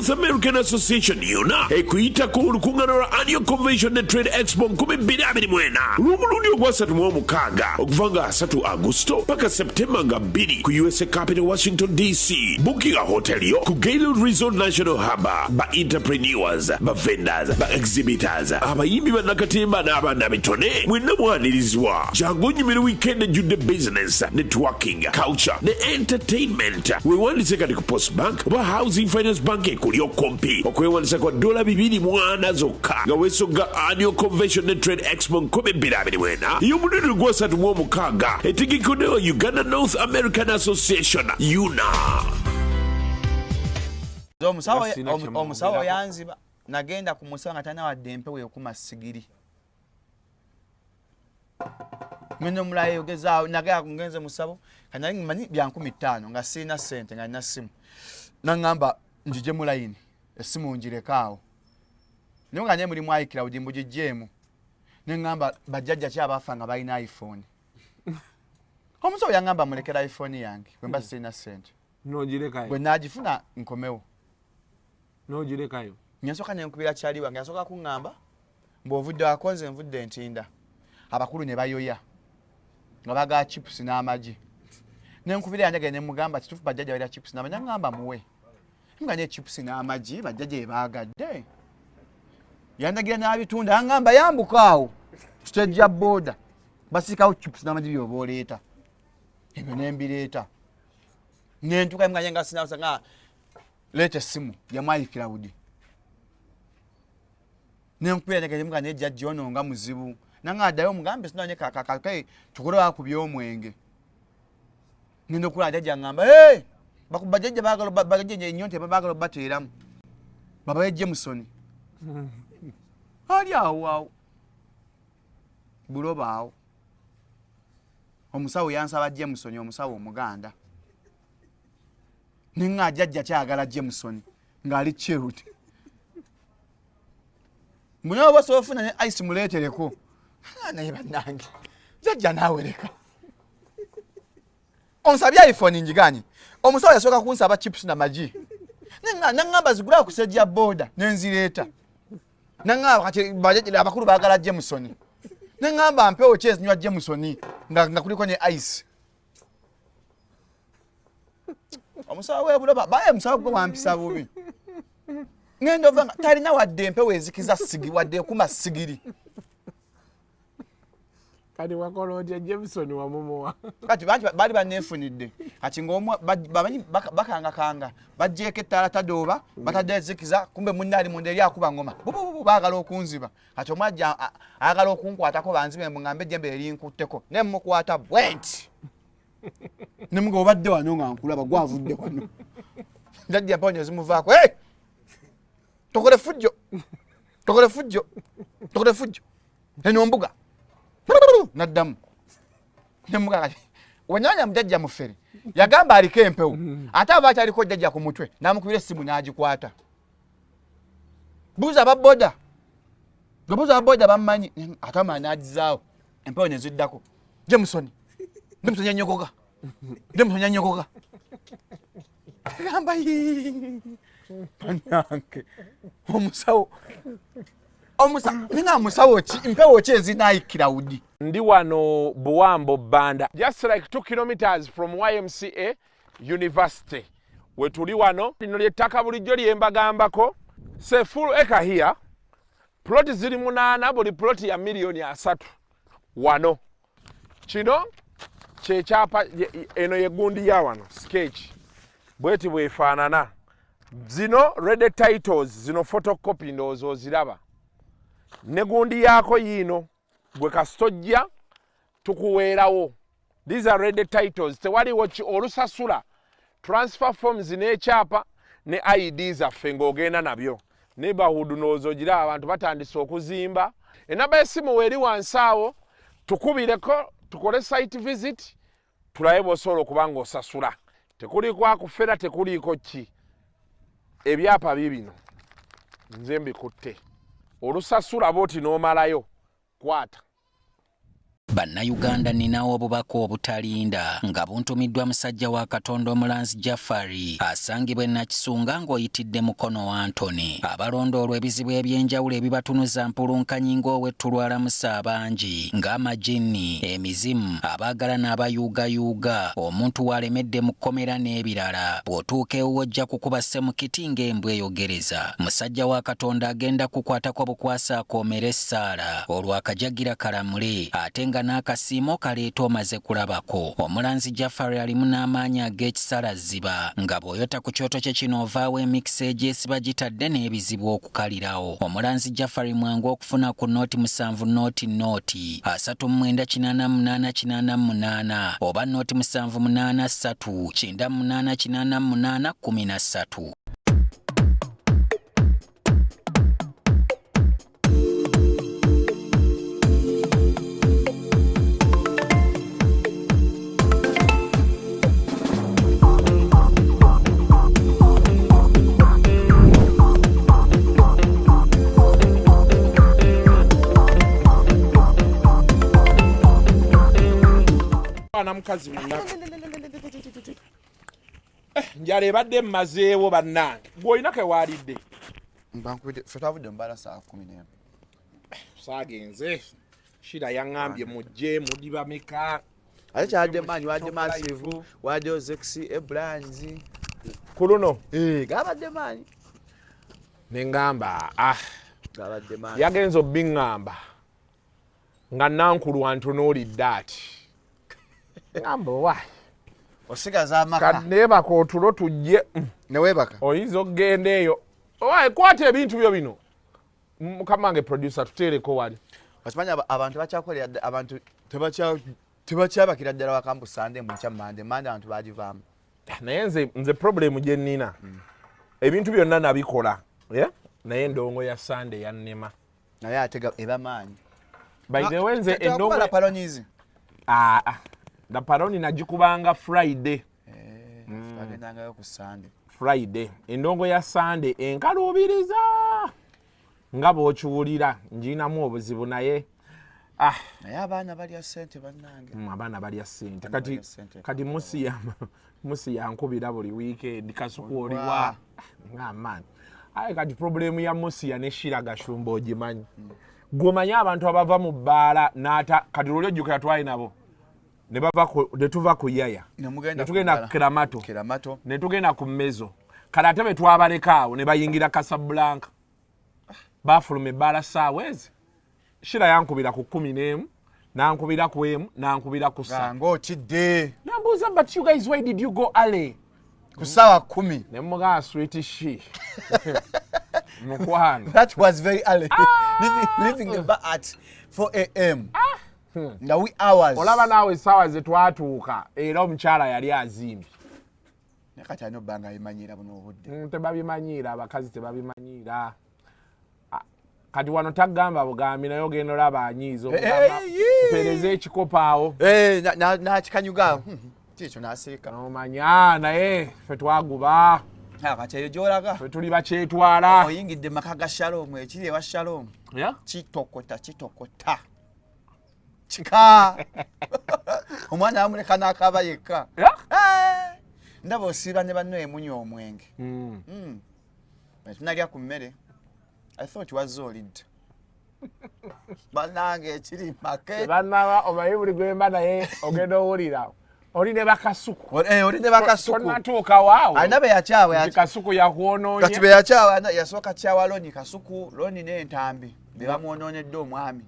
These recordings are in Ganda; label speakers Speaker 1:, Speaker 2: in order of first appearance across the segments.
Speaker 1: North American Association UNAA ekuyita ku lukuŋŋaana lwa Annual Convention ne Trade Expo 2024 lw'omulundi ogwasatu mu omukaaga okuva nga 3 Agusto paka Septemba nga 2 ku USA Capital Washington DC. Bookinga hotel yo ku Gaylord Resort National Harbor. Ba entrepreneurs, ba vendors, ba exhibitors, abayimbi bannakatemba n'abaana bitone mwenna mwanirizibwa. Jangu onyumire weekend ejjudde business, networking, culture ne entertainment. Weewandise kati ku Post Bank oba Housing Finance Bank ekuli okumpi. Okwewandisa kwa dola 240 zokka nga weesogga Annual Convention ne Trade Expo 2024 ey'omulundi gwasatu mu omukaaga etegekeddewa Uganda North American Association UNAA.
Speaker 2: Omusawo
Speaker 3: Era sirina kye
Speaker 2: omusawo
Speaker 3: mwongerako.
Speaker 2: yanziba, nagenda ku musawo nga talina wadde empewo ekuma sigiri. Ngenda omulala yogezaawo, nagenda ngenze musabo kanali manyi bya 5,000 nga sirina ssente, nga nina ssimu, naŋŋamba njije mu layini, essimu ngirekaawo, naye nga naye mulimu iCloud mbugijjeemu, neŋŋamba bajjajja ki abafa nga balina iPhone? Omusawo yaŋŋamba mulekera iPhone yange bwe mba sirina ssente.
Speaker 3: N'ogirekayo.
Speaker 2: Bwe naagifuna nkomewo.
Speaker 3: N'ogirekayo.
Speaker 2: Nyasooka nenkubira kyali wange, yasooka kuŋŋamba mbw'ovudde wako, nze nvudde Ntinda, abakulu ne bayoya nga bagala chips n'amagi. Nenkubira yanjagala ne mugamba kituufu bajjajja balya chips n'amagi, naŋŋamba muwe nga ne chips n'amagi bajjajja bye baagadde. Yandagira n'abitunda, aŋŋamba yambuka awo stage ya boda basiikawo chips n'amagi byoba oleeta ebyo, nembireeta nentuka nga nga sinawusa nga leeta essimu yamwayikira budi, nenkubira negemuga naye jjajja ono nga muzibu, nanga addayo omugambe sinanye kakakae tukole ku byomwenge. Ngenda okulaba jjajja ngamba, "Hey, bajjajja baagala bajjajja ennyonta baagala obateeramu babaye Jameson ali awo awo buloba awo." Omusawo yansaba Jameson, omusawo Omuganda, neŋŋa jjajja kyagala Jameson ng'ali chilled, munawe oba ofuna ne ice muleetereko. Ah, naye bannange jjajja naawereka onsabye iPhone njiganye. Omusawo yasooka kunsaba chips na magi, naŋŋamba zigula ku stage ya boda, nenzireeta, naŋŋamba kati abakulu baagala Jameson, neŋŋamba mpewo ki ezinywa Jameson nga kuliko ne ice? Omusawo webuloba baye omusawo gwe wampisa bubi, ŋŋenda ova nga talina wadde empewo ezikiza sigi wadde ekuma sigiri.
Speaker 3: Kati wakola otya? Jameson wamumuwa?
Speaker 2: Kati bangi baali baneefunidde, kati ngaomu bamanyi bakangakanga bagjeeko ettaala tadooba batadde ezikiza, kumbe munne ali munda eri akuba ngoma bubububu, baagala okunziba. Kati omu ajja ayagala okunkwatako banzibe, mbu ejjembe erinkutteko, nemukwata bwenti nemuga obadde wano nga nkulaba gwavudde wano, jajja mpawo nezimuvaako. Hey! Tokole fujjo, tokole fujjo, tokole fujjo, eno mbuga naddamu nemuga. Kati wenyanya mujajja mufere yagamba aliko empewo, ate aba akyaliko jjajja ku mutwe, namukubira essimu n'agikwata. Buuza ababoda, gebuuza ababoda bammanyi, ate amala n'agizaawo empewo neziddako. Jameson, Jameson yanyogoga, Jameson yanyogoga, gamba bannange omusawo ninga musawo ki, mpewo ki ezinayikira wudi?
Speaker 3: Ndi wano Buwambo Banda, just like 2 kilometers from YMCA University wetuli wano. Lino lyettaka bulijjo lyembagambako, se full acre here, ploti ziri 8, buli ploti ya miliyoni 30. Wano kino kyekyapa, eno yegundi ya wano, sketch bweti bwefaanana. Zino ready titles, zino photocopy, ndowooza oziraba ne gundi yaako yiino. Gwe kasita ojja tukuweerawo. These are ready titles, tewaliwo ki olusasula transfer forms n'ekyapa ne ID zaffe ng'ogenda nabyo. Neighborhood ndowooza ogiraba, abantu batandise okuzimba. Enamba y'essimu weeri wansi awo, tukubireko tukole site visit, tulabe bw'osobola okuba ng'osasula. Tekuliiko akufera, tekuliiko ki. Ebyapa biibino, nze mbikutte, olusasula booti n'omalayo kwata.
Speaker 4: Bannayuganda nninawo obubaka obutalinda nga buntumiddwa musajja wa Katonda Omulanzi Jafari asangibwa e Nakisunga ng'oyitidde Mukono Anthony. Abalondoolwa ebizibu eby'enjawulo ebibatunuza mpulunkanyi ng'ow'ettulu alamusa abangi ng'amajinni, emizimu, abaagalana abayuugayuuga, omuntu w'alemedde mu kkomera n'ebirala. Bw'otuuka ewuwe ojja kukuba ssemukiti ng'embwa eyogereza. Musajja wa Katonda agenda kukukwatako bukwasi akoomere essaala olwo akajagira kalamule ate nga n'akasiimo kaleeta omaze kulabako. Omulanzi Jafari alimu n'amaanyi ag'ekisala zziba nga bw'oyota ku kyoto kye kino ovaawo emikisa egyesiba gitadde n'ebizibu okukalirawo. Omulanzi Jafari mwangu okufuna ku nooti musanvu nooti nooti 39 88 88 oba nooti musanvu munaana ssatu kyenda munaana kinaana munaana kkumi na ssatu.
Speaker 3: Mwana mukazi munaku. Eh, njala ebadde mmazeewo bannange. Gwe olina ke waalidde?
Speaker 2: Mbankubidde ffe twavudde mu bbaala ssaawa 11.
Speaker 3: Eh, saagenze. Shira yaŋŋambye mujje mudi bameka.
Speaker 2: Ate kyadde maanyi wadde massive wadde Ozex Ebrands.
Speaker 3: Ku luno?
Speaker 2: Eh, gabadde maanyi.
Speaker 3: Ne ŋŋamba ah.
Speaker 2: Gabadde maanyi.
Speaker 3: Yagenze obbiŋŋamba. Nga nankulu antunuulidde ati. Ŋŋamba owa.
Speaker 2: Osigaza amaka.
Speaker 3: Kaneebaka otulo tujje.
Speaker 2: Ne weebaka.
Speaker 3: Oyinza okugenda eyo. Owa kwata ebintu byo bino. Mukama wange producer tuteereko wali.
Speaker 2: Okimanyi abantu bakyakolera abantu tebakyabakira ddala waka mbu Sunday mu nkya Monday. Monday abantu bagivaamu.
Speaker 3: Naye nze problem gye nnina. Ebintu byonna nabikola. Yeah? Naye endongo ya Sunday yannema.
Speaker 2: Naye ate eba maanyi.
Speaker 3: By the way nze endongo
Speaker 2: la palonizi.
Speaker 3: Ah, ah. La paloni nagikubanga Friday.
Speaker 2: Eh, bagendangayo ku Sunday.
Speaker 3: Friday. Endongo ya Sunday enkaluubiriza. Nga bw'okiwulira ngirinamu obuzibu naye ah.
Speaker 2: Naye abaana balya ssente bannange.
Speaker 3: Abaana balya ssente. Kati kati musi yankubira buli weekend kasuku oliwa. Nga man. Aye kati problemu ya Musia ne Shira Gashumba ogimanyi. Gw'omanyi abantu abava mu bbaala n'ata kati luli ojjukira twali nabo. Ne bava ku ne tuva ku Yaya. Ne tugenda ku Keramato.
Speaker 2: Keramato.
Speaker 3: Ne tugenda ku Mezo. Kale ate be twabaleka awo ne bayingira Casablanca. Baafuluma ebbaala ssaawa ezi. Shira yankubira ku 11, n'ankubira ku 1, n'ankubira ku ssatu.
Speaker 2: Ng'otidde.
Speaker 3: Nambuuza, but you guys, why did you go early?
Speaker 2: Ku ssaawa 10.
Speaker 3: Ne mugamba sweet she. Mukwano.
Speaker 2: That was very early. Leaving the bar at 4 a.m. Nga we hours.
Speaker 3: Olaba naawe essaawa ze twatuuka era omukyala yali azimbye.
Speaker 2: Naye kati alina obba nga abimanyiira buno obudde.
Speaker 3: Tebabimanyiira, abakazi tebabimanyiira. Kati wano tagamba bugambi naye ogenda olaba anyiiza okugamba mpeereza ekikopo awo.
Speaker 2: N'akikanyuga. Kikyo n'asiika.
Speaker 3: Omanya naye ffe twaguba.
Speaker 2: Kati eyo gy'olaga.
Speaker 3: Ffe tuli bakyetwala.
Speaker 2: Oyingidde mu maka ga Shalom, ekiri ewa Shalom. Kitokota, kitokota. Kika. Omwana amuleka n'akaaba yekka. Ndaba osiiba ne banno emunywa omwenge. Tunalya ku mmere. I thought wazze olidde. Bannange ekiri make.
Speaker 3: Bannaba omanyi buli gwemba naye ogenda owulira. Oli ne bakasuku.
Speaker 2: Oli ne bakasuku.
Speaker 3: Tonnatuuka waawo.
Speaker 2: Alina be yakyawa.
Speaker 3: Nti kasuku yakwonoonye.
Speaker 2: Kati be yakyawa yasooka kyawa Loni kasuku, Loni n'entambi. Be bamwonoonedde omwami.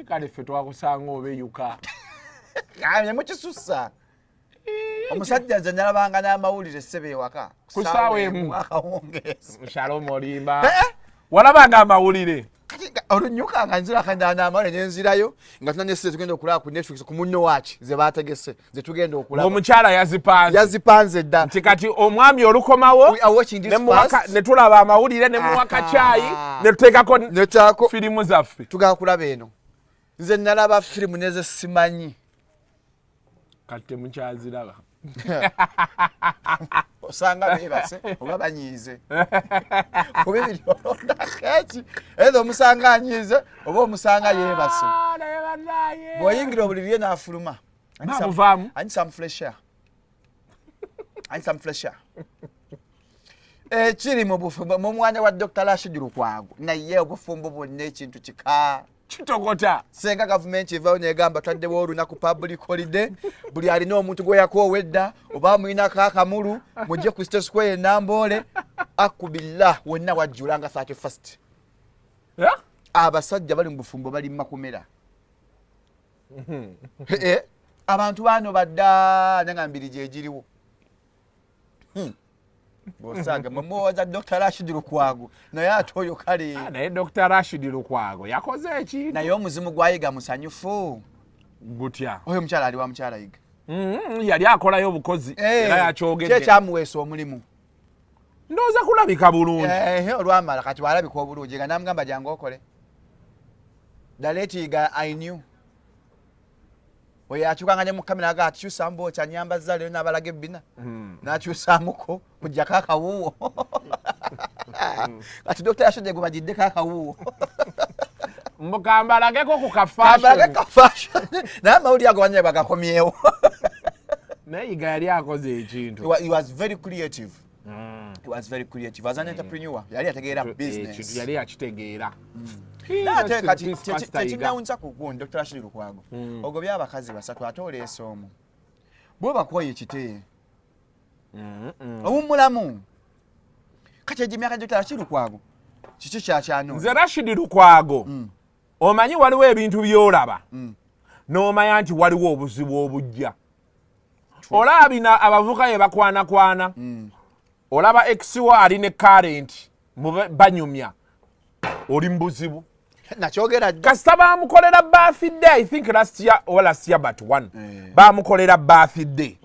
Speaker 3: Kale ffe twakusanga obeyuka.
Speaker 2: Ne mukisussa. Omusajja nze nalabanga n'amawulire ssebo ewaka.
Speaker 3: Ku ssaawa emu.
Speaker 2: Akawungeezi.
Speaker 3: Shalom olimba. Walabanga amawulire.
Speaker 2: Kati olunyuka nga nzira kanda n'amawulire ne nzirayo nga tunanye ssente tugenda okulaba ku Netflix ku munno waaki ze baategese ze tugenda okulaba.
Speaker 3: Omukyala yazipanze.
Speaker 2: Yazipanze dda.
Speaker 3: Nti kati omwami olukomawo
Speaker 2: We are watching this fast.
Speaker 3: Ne tulaba amawulire ne muwa kacaayi ne tuteekako
Speaker 2: ne
Speaker 3: firimu zaffe.
Speaker 2: Tugenda kulaba eno. Nze nalaba firimu neze simanyi.
Speaker 3: Kati temukyaziraba.
Speaker 2: Osanga beebase oba banyiize. Ku bibiri olondako eki. Either omusanga anyiize oba omusanga yeebase.
Speaker 3: Naye bannange.
Speaker 2: Bw'oyingira obuliri ye n'afuluma.
Speaker 3: Bamuvaamu.
Speaker 2: I need some fresh air. I need some fresh air. Ekiri mu bufumbo mu mwanya wa Dr. Rashid Lukwago, naye obufumbo bwonna ekintu kika.
Speaker 3: Kitogota.
Speaker 2: Senga gavumenti evaayo negamba twaddewo olunaku public holiday, buli alina omuntu gwe yakoowa edda oba amuyinako akamulu mujje ku State Square e Namboole, akubillah wonna wajjula nga 31st.
Speaker 3: Eh?
Speaker 2: Abasajja bali mu bufumbo bali mu makomera. Eh, abantu bano badda nanga mbiri gyegiriwo. Bw'osanga mwemuwoza Dr. Rashid Lukwago, naye ate oyo kale.
Speaker 3: Ah, naye Dr. Rashid Lukwago yakoze ekintu.
Speaker 2: Naye omuzimu gwa Yiga musanyufu.
Speaker 3: Gutya?
Speaker 2: Oyo omukyala ali wa mukyala Yiga.
Speaker 3: Yali akolayo obukozi
Speaker 2: Eh,
Speaker 3: era yakyogedde.
Speaker 2: Ki ekyamuweesa omulimu?
Speaker 3: Ndowooza kulabika bulungi.
Speaker 2: Eh, olwamala kati walabika obulungi nga namugamba jangu okole. The late Yiga I knew. Oyo akyukanga ne mu kamera aga akyusa mbokya nyambaza leero n'abalaga ebbina. N'akyusaamuko kuggyako akawuuwo. Kati Dr. Rashid gwe bagiddeko akawuuwo.
Speaker 3: Mbu kambalageko ku ka
Speaker 2: Kambalage
Speaker 3: fashion.
Speaker 2: ka fashion. Naye amawulire ago bannaye bagakomyewo.
Speaker 3: Naye Yiga yali akoze ekintu.
Speaker 2: He was very creative. He was very creative. As an entrepreneur, yali ategeera business.
Speaker 3: Ekintu yali yakitegeera.
Speaker 2: Naye ate kati
Speaker 3: Peace, Pastor Yiga.
Speaker 2: tekinawunza ku gundi Dr. Rashid Lukwago. Ogobye abakazi basatu ate oleese omu. Bw'oba kwoyo ekite. Owummulamu. Kati egyo emyaka Dr. Rashid Lukwago. Kiki kyakyano?
Speaker 3: Nze Rashid Lukwago, omanyi waliwo ebintu by'olaba n'omanya nti waliwo obuzibu obujja. Olaba bino abavubuka ye bakwanakwana, olaba ex wo ali ne current banyumya, oli mu buzibu.
Speaker 2: Nakyogera dda.
Speaker 3: Kasita bamukolera birthday, I think last year or last year but one.
Speaker 2: Eh.
Speaker 3: Bamukolera birthday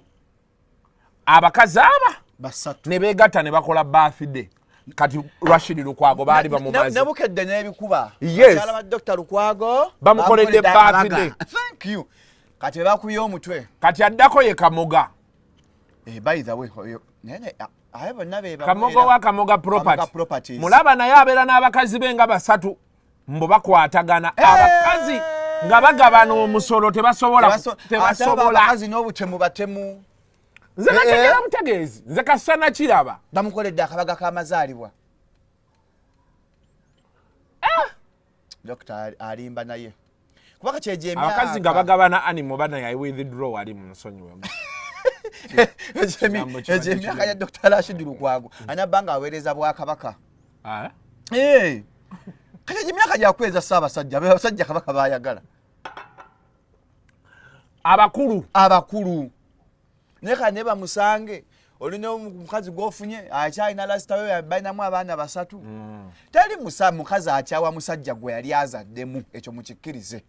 Speaker 3: abakazi aba
Speaker 2: Basatu.
Speaker 3: Ne beegatta ne bakola birthday. Kati Rashid Lukwago baali bamumaze.
Speaker 2: Nabukedde n'ebikuba.
Speaker 3: Yes.
Speaker 2: Bakyala ba Dr. Lukwago
Speaker 3: Bamukoledde
Speaker 2: bamukoledde
Speaker 3: birthday.
Speaker 2: akabaga. Thank you. Kati bakubye omutwe.
Speaker 3: Kati addako ye Kamoga.
Speaker 2: Eh, by the way, oyo naye aye bonna be
Speaker 3: Kamoga wa Kamoga Property.
Speaker 2: Properties.
Speaker 3: Mulaba naye abeera n'abakazi be nga basatu, mbu bakwatagana.
Speaker 2: Eh!
Speaker 3: Abakazi nga bagabana omusolo tebasobola. Tebasobola.
Speaker 2: Abakazi n'obutemu batemu.
Speaker 3: Nze
Speaker 2: Eh,
Speaker 3: nategeera
Speaker 2: eh.
Speaker 3: butegeezi, nze kasita nakiraba.
Speaker 2: Bamukoledde akabaga k'amazaalibwa. Dokita alimba naye kuba kakyegyo emyaka.
Speaker 3: Abakazi nga bagabana animo bana ya withdraw ali mu nsonyiwe. Ekigambo kibadde
Speaker 2: Egyo emyaka
Speaker 3: kinene.
Speaker 2: ya Dr. Rashid Lukwago anabba nga aweereza bwakabaka.
Speaker 3: Ah?
Speaker 2: Eh. Kati egyo emyaka gyakweza ssaabasajja, abasajja kabaka bayagala.
Speaker 3: Abakulu.
Speaker 2: Abakulu. Naye kale naye bamusange olina omukazi gwofunye akyalina lasitawe, balinamu abaana basatu. Teri mukazi akyawa musajja gwe yali azaddemu, ekyo mukikkirize.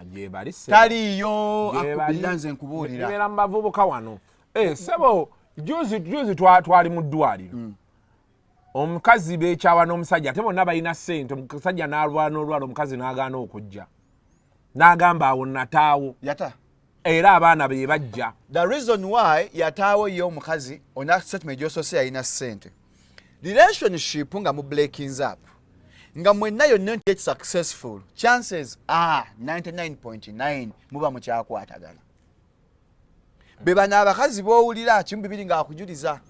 Speaker 3: Gyebali ssebo.
Speaker 2: Taliiyo.
Speaker 3: Gyebali.
Speaker 2: Akubira nze nkubuulira.
Speaker 3: Bibeera mu bavubuka wano. Eh, sebo juzi juzi twali mu ddwaliro, omukazi beekyawa n'omusajja, ate bonna balina ssente. Omusajja n'alwana olwala, omukazi n'agaana okujja, n'agamba awo nataawo.
Speaker 2: Yata.
Speaker 3: Era abaana be bajja.
Speaker 2: The reason why yataawo ye omukazi ona statement gyosose yalina ssente. Relationship nga mu breakings up nga mwenna yonna nti successful, chances are 99.9 muba mukyakwatagana. Be bano abakazi b'owulira kimu bibiri ng'akujuliza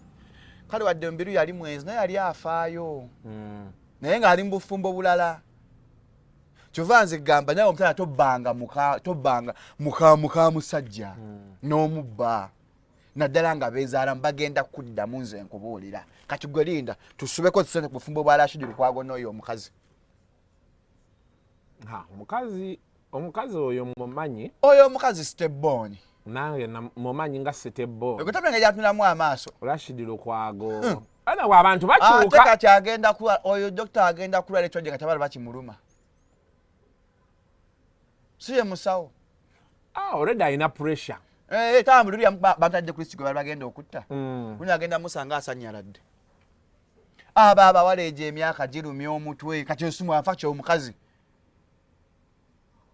Speaker 2: kale wadde Mubiru yali mwenzi naye yali afaayo, naye ng'ali mu bufumbo bulala. Kyova nze gamba naye omutala tobbanga muka, tobbanga muka musajja n'omubba, naddala nga beezaalamu bagenda kuddamu. Nze nkubuulira kati gwe linda tusubeko sente ku bufumbo bwa Rashidi Lukwago n'oyo omukazi.
Speaker 3: Ha, omukazi oyo mumanyi.
Speaker 2: Oyo omukazi stebon.
Speaker 3: Nange mumanyi nga Sitebo.
Speaker 2: Egotabula gyatunulamu amaaso.
Speaker 3: Rashidi Lukwago ana we abantu
Speaker 2: ate
Speaker 3: bakyuka.
Speaker 2: Kati agenda kulwala oyo dokita agenda kulwala ekirwadde nga tabala bakimuluma, si ye musawo.
Speaker 3: Ah, already alina pressure.
Speaker 2: Eh, tambulirya bamutadde ku list gwe bali bagenda okutta. Guno agenda musanga asanyaladde. Abo abawala egyo emyaka girumya omutwe. Kati osimu afa kyomukazi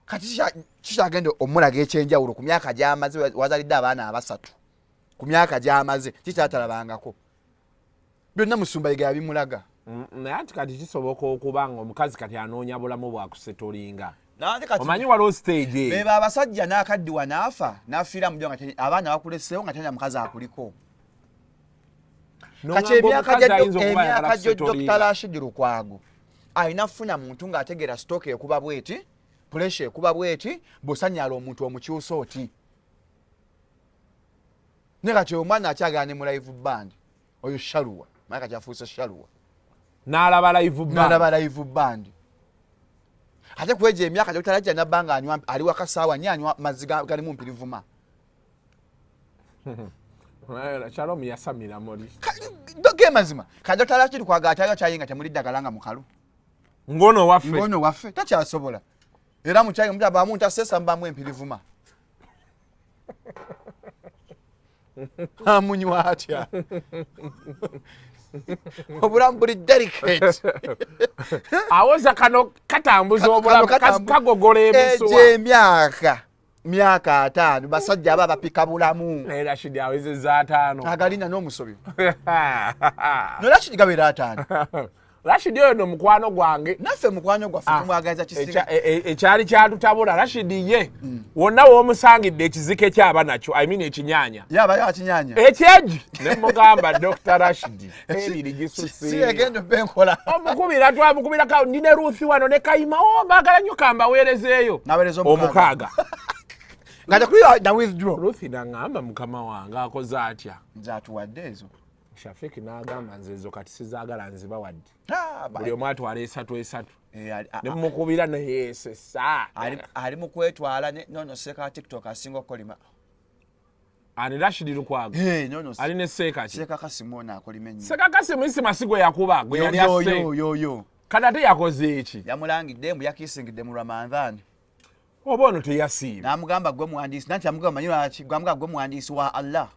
Speaker 2: kati kikyagenda omulaga ekyenjawulo ku myaka gyamaze wazalidde abaana abasatu, ku myaka gyamaze kikyatalabangako byonna musumba Yiga yabimulaga.
Speaker 3: Naye ati kati kisoboka okuba nga omukazi kati anoonya bulamu bwakusetolinga. Omanyi waliwo stage eyo.
Speaker 2: Beba abasajja n'akaddiwa n'afa n'afiira mu nga abaana bakuleseewo nga talina mukazi akuliko. Kati emyaka gya Dr. Rashid Lukwago alina kufuna muntu ng'ategeera sitoka ekuba bweti, puresha ekuba bweti, bw'osanyala omuntu omukyusa oti. Naye kati omwana akyagala ne mu live band oyo Shaluwa, naye kati afuuse Shaluwa.
Speaker 3: N'alaba live band.
Speaker 2: N'alaba live band. Ate kwegyo emyaka Dr. Rashid nabba nga anywa ali waka ssaawa nnya anywa mazzi galimu mpirivuma.
Speaker 3: Shalom yasamira muli.
Speaker 2: Ge mazima. Ka Dr. Rashid Lukwago atyayo kyayi nga temuli ddagala nga mukalu.
Speaker 3: Ngono waffe.
Speaker 2: Ngono waffe takyasobola. Era mu kyayi mutabamu ntasesa mbamu empirivuma. Amunywa atya? Obulamu buli delicate.
Speaker 3: Awoza kano katambuza obulamu, kagogola emisuwa.
Speaker 2: Egy'emyaka myaka 50 basajja aba bapika bulamu.
Speaker 3: Naye Rashid awezezza 50.
Speaker 2: Agalina n'omusobyo. No Rashid gabeera 50.
Speaker 3: Rashid oyo no mukwano gwange.
Speaker 2: Naffe mukwano gwaffe tumwagaliza kisinga.
Speaker 3: Ekyali kyatutabula Rashid ye. Wonna w'omusangidde ekizike kyaba nakyo, I mean ekinyaanya.
Speaker 2: Yaba yakinyaanya.
Speaker 3: Ekyeji ne mugamba Dr. Rashid ebiri gisusse.
Speaker 2: Si egendo benkola.
Speaker 3: Omukubira twamukubira ka ndi ne Ruth wano ne Kayima. Oh baagala nnyo kambaweerezeeyo.
Speaker 2: Naweereza
Speaker 3: omukaaga.
Speaker 2: Nga tekuli na withdraw.
Speaker 3: Ruth n'aŋŋamba mukama wange akoze atya?
Speaker 2: Nze atuwadde ezo.
Speaker 3: Shafiki n'agamba nze ezo kati sizaagala nzibawadde. Buli omu atwala esatu esatu. Ne mukubira naye yesesa.
Speaker 2: Ali mu kwetwala nono seeka TikTok asinga okukolima.
Speaker 3: Ani Rashid Lukwago? Ali ne seeka ki?
Speaker 2: Seeka Kasimu ono akolima ennyo.
Speaker 3: Seeka Kasimu Isima si gwe yakuba, gwe yali asse.
Speaker 2: Yo.
Speaker 3: Kati ate yakoze eki?
Speaker 2: Yamulangidde mbu yakisingidde mu Ramadhan.
Speaker 3: Oba ono teyasiiba.
Speaker 2: N'amugamba gwe muwandiisi, nanti amugamba manyi lwaki, gwamugamba gwe muwandiisi wa Allah.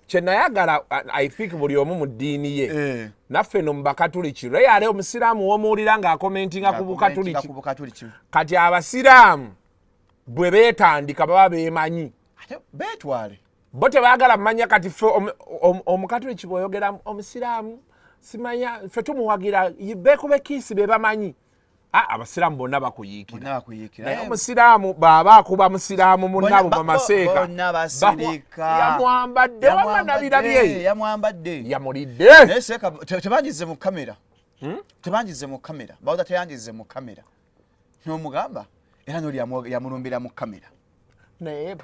Speaker 3: Kyenayagala I think buli omu mu ddiini ye. Naffe no mu Bakatuliki reyale omusiraamu w'omuwulira ng'akomentinga ku Bukatuliki. Kati abasiraamu bwe beetandika baba beemanyi.
Speaker 2: Ate beetwale.
Speaker 3: Bo tebaagala mmanya kati ffe Omukatuliki bw'oyogera omusiraamu simanya ffe tumuwagira beekube kiisi be bamanyi. Abasiraamu bonna bakuyiikira. Naye omusiraamu bw'aba akuba musiraamu munnaabo bamaseeka. Yamwambadde wamma nabirabye.
Speaker 2: Yamwambadde.
Speaker 3: Yamulidde.
Speaker 2: Naye seeka tebangize mu kamera. Tebangize mu kamera. Bawuza teyangize mu kamera. N'omugamba era n'oli yamulumbira mu kamera.
Speaker 3: Naye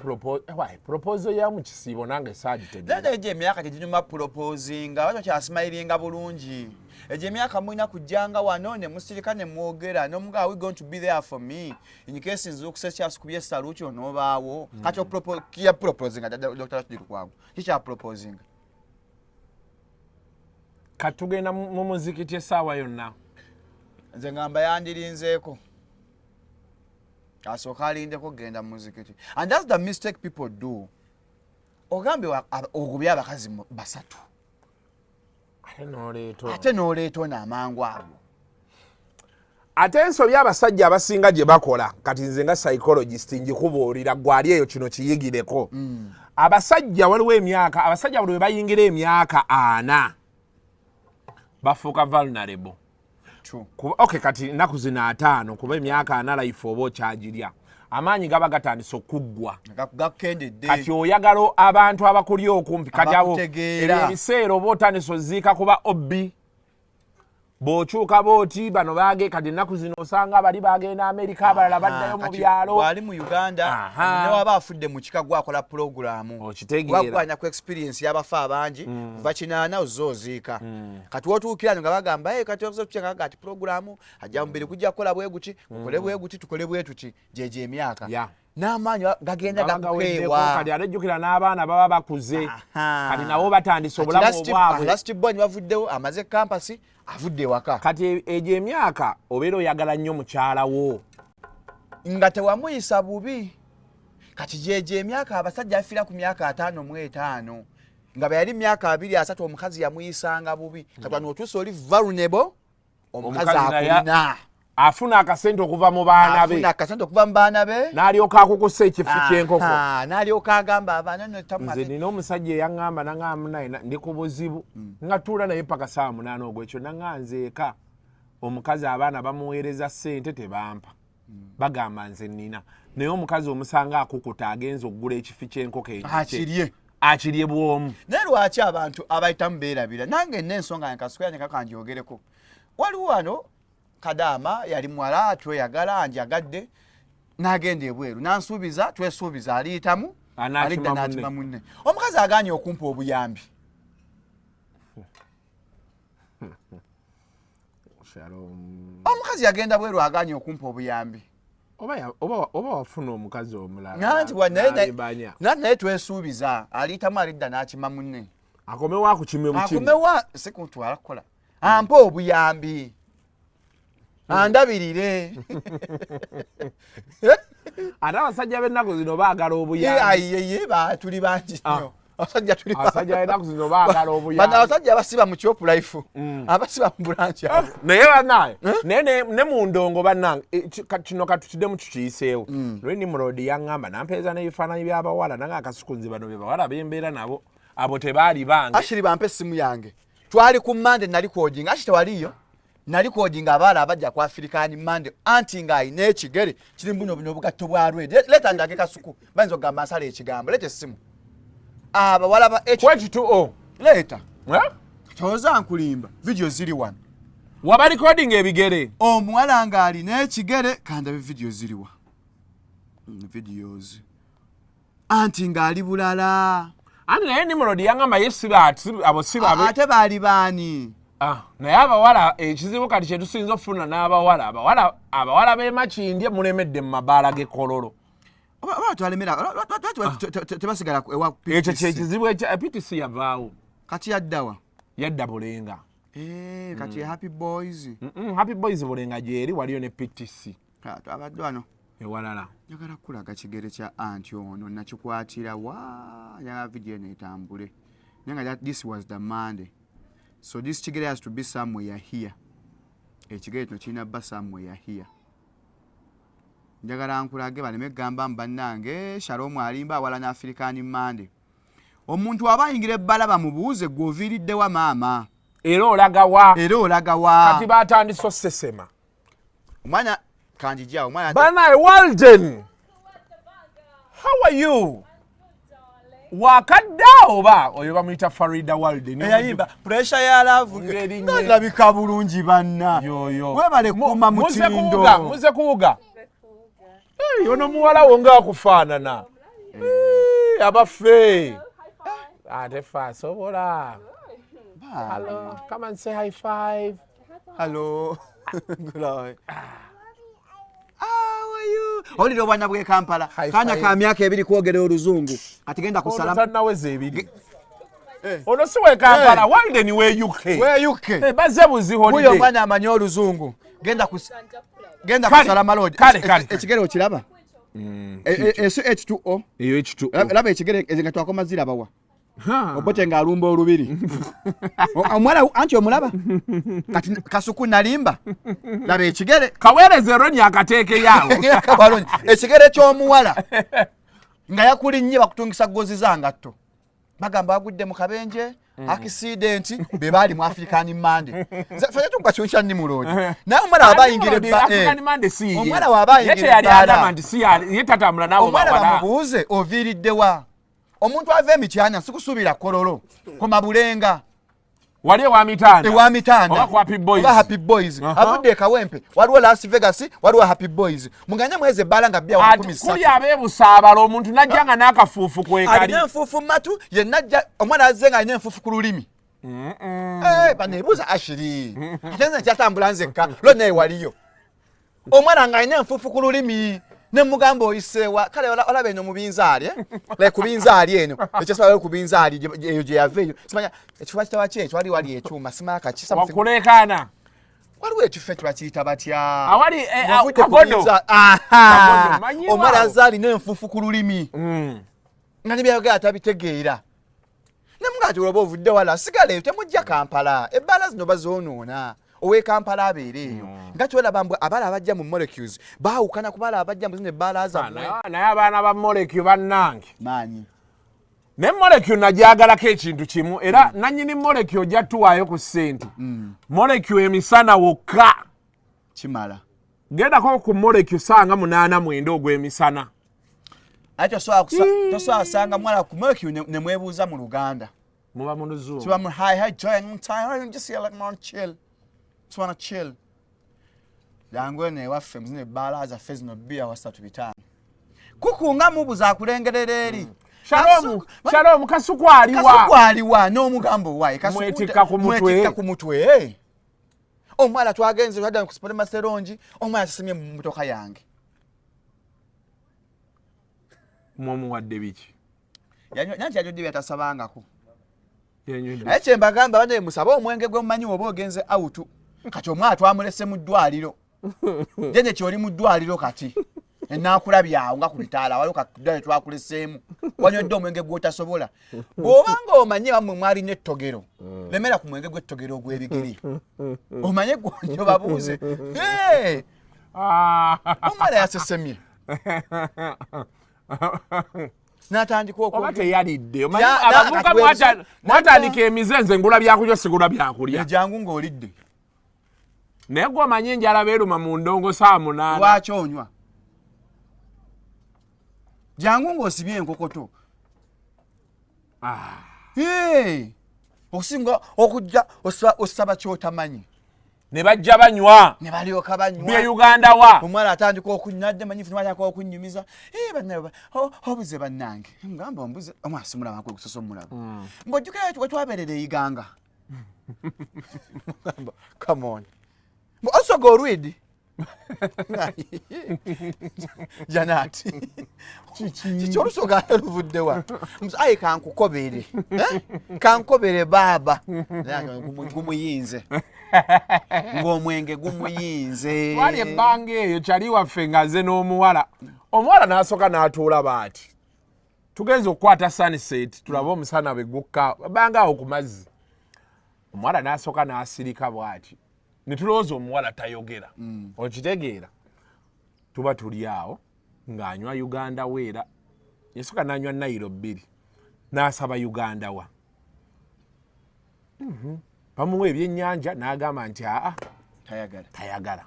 Speaker 3: proposal ya mu kisiibo nange saagitegeera.
Speaker 2: Naye egyo emyaka teginyuma proposinga, abantu bakyasimayiringa bulungi. Egyo emyaka mulina kujjanga wano ne musirika ne mwogera n'omugamba are we going to be there for me in case nze okusa ekyasukubye essaluki onoobaawo. Kati ya proposinga Dr. Rashid Lukwago. Kikya proposinga.
Speaker 3: Kati tugenda mu muzikiti essaawa yonna.
Speaker 2: Nze ngamba yandirinzeeko. Asooka alindeko okugenda mu muzikiti. And that's the mistake people do. Ogambye ogobye abakazi basatu. Ate n'oleeta ono amangu ago.
Speaker 3: Ate ensobi abasajja abasinga gye bakola, kati nze nga psychologist ngikubuulira gwali eyo kino kiyigireko. Abasajja waliwo emyaka, abasajja buli lwe bayingira emyaka 40 bafuuka vulnerable. Okay, kati ennaku zino 50 kuba emyaka 40 life oba okyagirya. Amaanyi gaba gatandise okuggwa. Kati oyagala abantu abakuli okumpi, kati abo ebiseera oba otandise oziika kuba obbi. Bw'okyuka bw'oti bano baage kati ennaku zino osanga bali bagenda Amerika, abalala baddayo mu byalo.
Speaker 2: Bw'ali mu Uganda, ne waba afudde mu kika gwakola pulogulaamu.
Speaker 3: Okitegeera.
Speaker 2: Gwagwanya ku experience y'abafa abangi, kuva 8 ozze oziika. Kati w'otuukira nga bagamba, hey, kati ozoze tutya nga ati pulogulaamu, ajja mubiri gujja kukola bwe guti, tukole bwe guti, tukole bwe tuti, gyegyo emyaka. N'amaanyi gagenda gakukeewa.
Speaker 3: Kati ate jjukira n'abaana baba bakuze. Kati nabo batandise obulamu obwabwe.
Speaker 2: Last born bavuddewo, amaze campus, avudde ewaka.
Speaker 3: Kati egyo emyaka obeera oyagala nnyo mukyala wo.
Speaker 2: Nga tewamuyisa bubi. Kati gyegyo emyaka abasajja afiira ku myaka 55. Nga bwe yali myaka 2 3 omukazi yamuyisanga bubi. Kati wano otuuse oli vulnerable, omukazi akulina.
Speaker 3: Afuna akasente okuva mu baana be.
Speaker 2: Afuna akasente okuva mu baana be.
Speaker 3: N'alyoka akukusa ekifu ky'enkoko.
Speaker 2: N'alyoka agamba abaana nno tamu.
Speaker 3: Nze nina omusajja eyaŋŋamba naŋŋamba naye ndi ku buzibu nga tuula naye paka ssaawa 8 ogw'ekyo naŋŋamba nze eka omukazi abaana bamuweereza ssente tebampa. Bagamba nze nnina naye omukazi omusanga akukuta agenza okugula ekifi ky'enkoko enjokye.
Speaker 2: Akirye.
Speaker 3: Akirye bw'omu.
Speaker 2: Naye lwaki abantu abayitamu beerabira? Nange nina ensonga yange kasuku yange kanjogereko. Waliwo wano Kadaama yali muwala tweyagala njagadde n'agenda ebweru n'ansuubiza twesuubiza aliyitamu alidda n'akima munne. Omukazi agaanye okumpa obuyambi. Omukazi yagenda bweru agaanye okumpa obuyambi.
Speaker 3: Oba wafuna omukazi omulala.
Speaker 2: Naye twesuubiza aliyitamu alidda n'akima munne.
Speaker 3: Akomewo akukime bukime.
Speaker 2: Akomewo sikutwala kukola. Ampa obuyambi. Andabirire.
Speaker 3: Ate abasajja b'ennaku zino baagala obuyambi.
Speaker 2: Ye tuli bangi nnyo. Abasajja tuli bangi.
Speaker 3: Abasajja b'ennaku zino baagala obuyambi.
Speaker 2: Bano abasajja abasiba mu Chop Life. Abasiba mu branch abo.
Speaker 3: Naye bannange, naye ne mu ndongo bannange, kino katukiddemu tukiyiseewo. Lwe Nimrod yaŋŋamba n'ampeereza n'ebifaananyi by'abawala nange akasukunzi bano be bawala be mbeera nabo abo tebaali bange.
Speaker 2: Ashiri bampe essimu yange. Twali ku Monday nali kwojinga. Ashi tewaliyo. Nali kwojinga abaala abajja ku African Monday anti ng'alina ekigere kiri buno buno obugatto bwa red. Leeta ndage kasuku. Bayinza okugamba nsala ekigambo. Leeta essimu. Abawala ba H
Speaker 3: H2O.
Speaker 2: Leeta. Toza nkulimba. Video ziri wano.
Speaker 3: Waba recording ebigere.
Speaker 2: Omuwala ng'alina ekigere kandabe video ziri wa. Videos. Anti ng'ali bulala.
Speaker 3: Anti naye Nimrod yangamba ye si ba abo si babe.
Speaker 2: Ate baali baani?
Speaker 3: Naye abawala ekizibu kati kye tusinza okufuna n'abawala abawala b'e Makindye mulemedde mu mabaala g'e Kololo.
Speaker 2: Oba twalemera, tebasigala ewa PTC.
Speaker 3: Ekyo kye kizibu ekya PTC yavaawo.
Speaker 2: Kati yaddawa?
Speaker 3: Yadda Bulenga.
Speaker 2: Kati Happy Boys.
Speaker 3: Happy Boys Bulenga gyeri waliyo ne PTC.
Speaker 2: Twabadde wano.
Speaker 3: Ewalala.
Speaker 2: Njagala kulaga kigere kya anti ono nakikwatira wa njagala video eno etambule. Naye nga this was the Monday. So this kigere has to be somewhere here. Ekigere kino kirina bba somewhere here. Njagala nkulage baleme kugamba mbu bannange Shalom alimba awala ne African Monday. Omuntu aba ayingira ebbala bamubuuze gwe oviiridde wa maama.
Speaker 3: Era olaga wa?
Speaker 2: Era olaga wa?
Speaker 3: Kati batandise osesema.
Speaker 2: Omwana kanjijja omwana.
Speaker 3: Banaye Walden. How are you? Wakadda oba oyo bamuyita Farida Walden.
Speaker 2: Eyayimba pressure ya love ndabika bulungi banna.
Speaker 3: Yoyo.
Speaker 2: Webale kuuma mutindo.
Speaker 3: Muze kuwuga. Hey, ono muwala wo nga akufaanana. Hey, abaffe. Ate fa asobola. Hello, come and say high five.
Speaker 2: Hello. Good. How are you? Olira obwana bw'e Kampala. Kaana ka myaka 2 kwogera oluzungu. Kati genda ku
Speaker 3: salama. Tannaweza 2. Ono si w'e Kampala, Walden w'e UK.
Speaker 2: W'e UK.
Speaker 3: Bazze buzi holiday.
Speaker 2: Wuyo omwana amanyi oluzungu. Genda ku Salama Road.
Speaker 3: Kale.
Speaker 2: Ekigere okiraba? Eso H2O.
Speaker 3: Eyo H2O.
Speaker 2: Laba ekigere nga twakoma zirabawa. Obote ng'alumba olubiri. Omuwala anti omulaba? Kati kasuku nalimba. Laba ekigere.
Speaker 3: Kaweereze Ronnie akateeke yaawo.
Speaker 2: Ekigere ky'omuwala nga yakulinnye bakutungisa gozi za ngatto. Bagamba agudde mu kabenje, accident be baali mu African Monday. Ffe tukuba kintu kya Nimrod. Naye omuwala waba ayingira
Speaker 3: African Monday si ye.
Speaker 2: Omuwala waba ayingira
Speaker 3: Ye teyali agamba nti si ye tatambula n'abo
Speaker 2: Omuwala
Speaker 3: bawala.
Speaker 2: bamubuuze oviiridde wa? Omuntu ava emityana sikusuubira Kololo, koma Bulenga.
Speaker 3: Wali ewa Mitanda.
Speaker 2: Ewa Mitanda.
Speaker 3: Oba ku Happy Boys.
Speaker 2: Oba Happy Boys. Avudde e Kawempe, waliwo Las Vegas, waliwo Happy Boys. Muganye mweze ebbala nga bbya wa nkumi ssatu.
Speaker 3: Kuli abeebusaabala omuntu n'ajja nga n'akafuufu kwekali.
Speaker 2: Alina enfuufu mu matu, ye n'ajja, omwana azze ng'alina enfuufu ku lulimi. Baneebuuza Ashiri. Ate nze nkyatambula nzekka, lwo naye waliyo. Omwana ng'alina enfuufu ku lulimi. Ne mugamba oyiseewa kale olaba eno mu binzaali, Like ku binzaali eno. Ekyo ku binzaali eyo gye yava eyo. Simanya ekifuba kitaba ki ekyo, wali ekyuma, simanya kaki, something.
Speaker 3: Wakuleekaana.
Speaker 2: Waliwo ekifo ekyo bakiyita batya?
Speaker 3: Awali,
Speaker 2: Ng'ovudde ku
Speaker 3: Kagodo.
Speaker 2: binzaali. Aha!
Speaker 3: Kagodo, manyiwo
Speaker 2: Omwana
Speaker 3: awo.
Speaker 2: azze alina enfuufu ku lulimi. Nga ne byayogera tabitegeera. Ne mugamba nti oba ovudde wala, sigala eyo, temujja Kampala. Ebbaala zino bazoonoona. Ow'e Kampala abeera eyo. Nga kyolaba mbwe abala abajja mu molecules baawukana ku bala abajja mu zino ebbaala zammwe.
Speaker 3: Naye abaana ba molecule bannange.
Speaker 2: Maanyi.
Speaker 3: Naye molecule nagyagalako ekintu kimu era nannyini molecule ojja tuwaayo ku ssente. Molecule emisana wokka.
Speaker 2: Kimala.
Speaker 3: Gendako ku molecule sanga 8:09 ogw'emisana.
Speaker 2: Ate tosobola kusanga muwala ku molecule ne mwebuuza mu Luganda.
Speaker 3: Muba mu Luzungu.
Speaker 2: Kiba mu hi hi joy I'm tired, I'm just here like man chill. Just wanna chill. Jangu eno ewaffe mu zino ebbaala zaffe zino bbiya wa 3.5. Kuku nga mubuza akulengerera eri.
Speaker 3: Shalom, Shalom, Kasuku aliwa.
Speaker 2: Kasuku aliwa n'omugambo waayi. Kasuku
Speaker 3: Mwetikka ku mutwe.
Speaker 2: Mwetikka ku mutwe. Omwana twagenze twadda ku Sipole Maserongi, omwana asesemye mu mmotoka yange.
Speaker 3: Mwamuwadde biki?
Speaker 2: Nanti yanywedde byatasabangako.
Speaker 3: Yanywedde.
Speaker 2: Naye kye mbagamba banne musabe omwenge gwe mumanyi oba ogenze out. Kati omwana twamulese mu ddwaliro. Jene kyoli mu ddwaliro kati. Enaakulabye awo nga ku bitaala waliwo kaddwaliro twakuleseemu. Wanywedde omwenge gw'otasobola. Bw'oba ng'omanyi wammwe mwalina ettogero, lemera ku mwenge gw'ettogero ogw'ebigere. Omanye gw'onyo babuuze. Hey! Omwana yasesemye. N'atandika
Speaker 3: Oba
Speaker 2: okwogera.
Speaker 3: teyalidde. Omanyi
Speaker 2: Ya, na,
Speaker 3: abavubuka
Speaker 2: kati
Speaker 3: mwatandika emize, nze ngula byakulya sigula byakulya.
Speaker 2: Jangu ng'olidde.
Speaker 3: Naye gwe omanyi enjala beeruma mu ndongo saa 8.
Speaker 2: Lwaki onywa? Jangu ng'osibye enkokoto. Hey! Okusinga okujja osaba ky'otamanyi.
Speaker 3: Ne bajja banywa.
Speaker 2: Ne balyoka banywa.
Speaker 3: Bye Uganda wa.
Speaker 2: Omwana atandika okunywa, adde manyi funa atandika okunyumiza. Bannaye, obuze bannange. Ngamba ombuze, omwana simulaba kwe kusosa omulaba. Ng'ojjukira we twabeerera e Iganga. Ngamba, come on. Mbu also go read. Janati. Kiki olusoga ate luvudde wa? Mbu, ayi kankukobere. Kankobere baaba. Naye gumuyinze. Ng'omwenge gumuyinze.
Speaker 3: Twali ebbanga eyo kyali waffe ng'aze n'omuwala. Omuwala n'asooka n'atuula bw'ati. Tugenze okukwata sunset tulabe omusana bwe gukka ebbanga awo ku mazzi. Omuwala n'asooka n'asirika bw'ati. Ne tulowooza omuwala tayogera. Okitegeera. Tuba tuli awo ng'anywa Uganda weera. Yasooka n'anywa Nile 2. N'asaba Uganda wa. Bamuwa ebyennyanja n'agamba nti aa.
Speaker 2: Tayagala.
Speaker 3: Tayagala.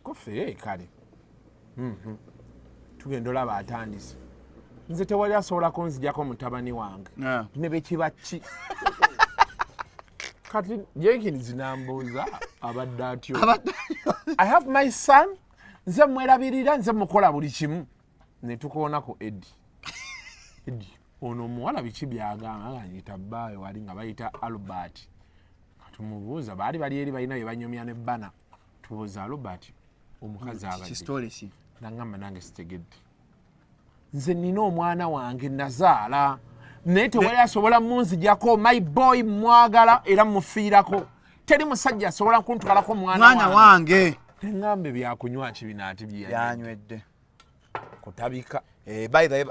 Speaker 3: Kofe kale. Tugenda olaba atandise. Nze tewali asobola kunzijjako mutabani wange. Ne bwe kiba ki. Kati Jenkins n'ambuuza abadde atyo.
Speaker 2: Abadde
Speaker 3: I have my son. Nze mwerabirira, nze mukola buli kimu. Ne tukoonako Eddie. Eddie, ono omuwala biki by'agamba? Nga ngiyita bbaawe wali nga bayita Albert. Tumubuuza, baali bali eri balina bye banyumya ne bbana. Tubuuza Albert, omukazi abadde.
Speaker 2: Kisitole ki?
Speaker 3: Nangamba nange sitegedde. Nze nnina omwana wange nazaala. Naye tewali asobola munzijjako. My boy mwagala era mufiirako. Teri musajja asobola kuntwalako mwana
Speaker 2: Mwana
Speaker 3: wange.
Speaker 2: wange.
Speaker 3: Ngambe byakunywa ki bino ate bye
Speaker 2: yanywedde.
Speaker 3: Kutabika.
Speaker 2: By the way,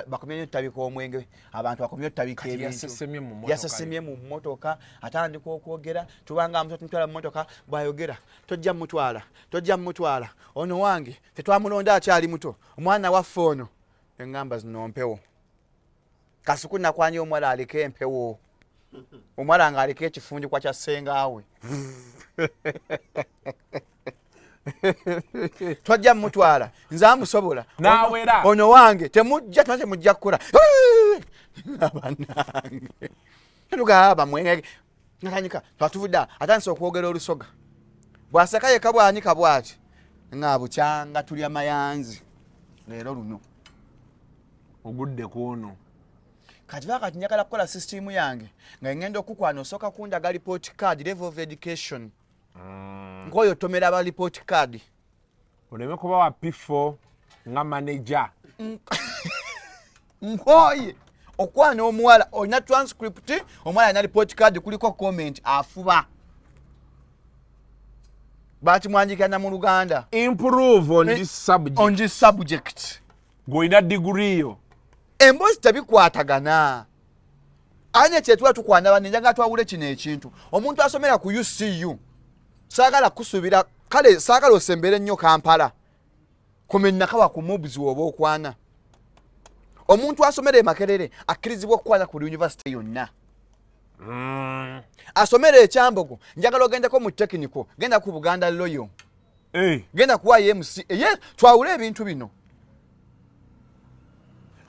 Speaker 2: bakomye nnyo okutabika omwenge. Abantu bakomye okutabika
Speaker 3: Kati
Speaker 2: ebintu.
Speaker 3: yasesemye mu mmotoka.
Speaker 2: Yasesemye mu mmotoka, atandika okwogera, tubanga tumutwala mu mmotoka, bw'ayogera, tojja mutwala, tojja mutwala. Ono wange, tetwamulonda akyali muto. Omwana waffe ono. Engamba zino mpewo. Kasuku nakwanya omuwala aliko empewo. Omuwala ng'aliko ekifundikwa kya ssengaawe. Twajja mutwala, nze amusobola.
Speaker 3: N'awera.
Speaker 2: Ono wange, temujja, tuma temujja kukola. Abanange. Tugamba mwenge. Natandika, twatuvudde awo, atandise okwogera olusoga. Bw'aseka yekka bw'anika bw'ati. Nga bukyanga tulya mayanzi. Leero luno.
Speaker 3: Ogudde ku ono.
Speaker 2: Kati baka kati njagala kukola system yange. Nga ngenda okukwana osooka kundaga report card, level of education. Nk'oyo otomera aba report card.
Speaker 3: Oleme kuba wa P4 nga manager.
Speaker 2: Nkooye okwana omuwala olina transcript, omuwala alina report card kuliko comment afuba. Bakimwandiikira na mu Luganda.
Speaker 3: Improve on this subject.
Speaker 2: On this subject.
Speaker 3: Gw'olina degree yo.
Speaker 2: Emboozi tebikwatagana. Ane kye tuba tukwana banne, njagala twawule kino ekintu. Omuntu asomera ku UCU. Saagala kusuubira, kale saagala osembere nnyo Kampala. Koma Nakawa ku MUBS woba okwana. Omuntu asomera e Makerere akkirizibwa okukwana ku university yonna. Asomera ekyambogo, njagala ogendeko mu technical, genda ku Buganda Royal.
Speaker 3: Eh.
Speaker 2: Genda ku YMC. Ye twawule ebintu bino.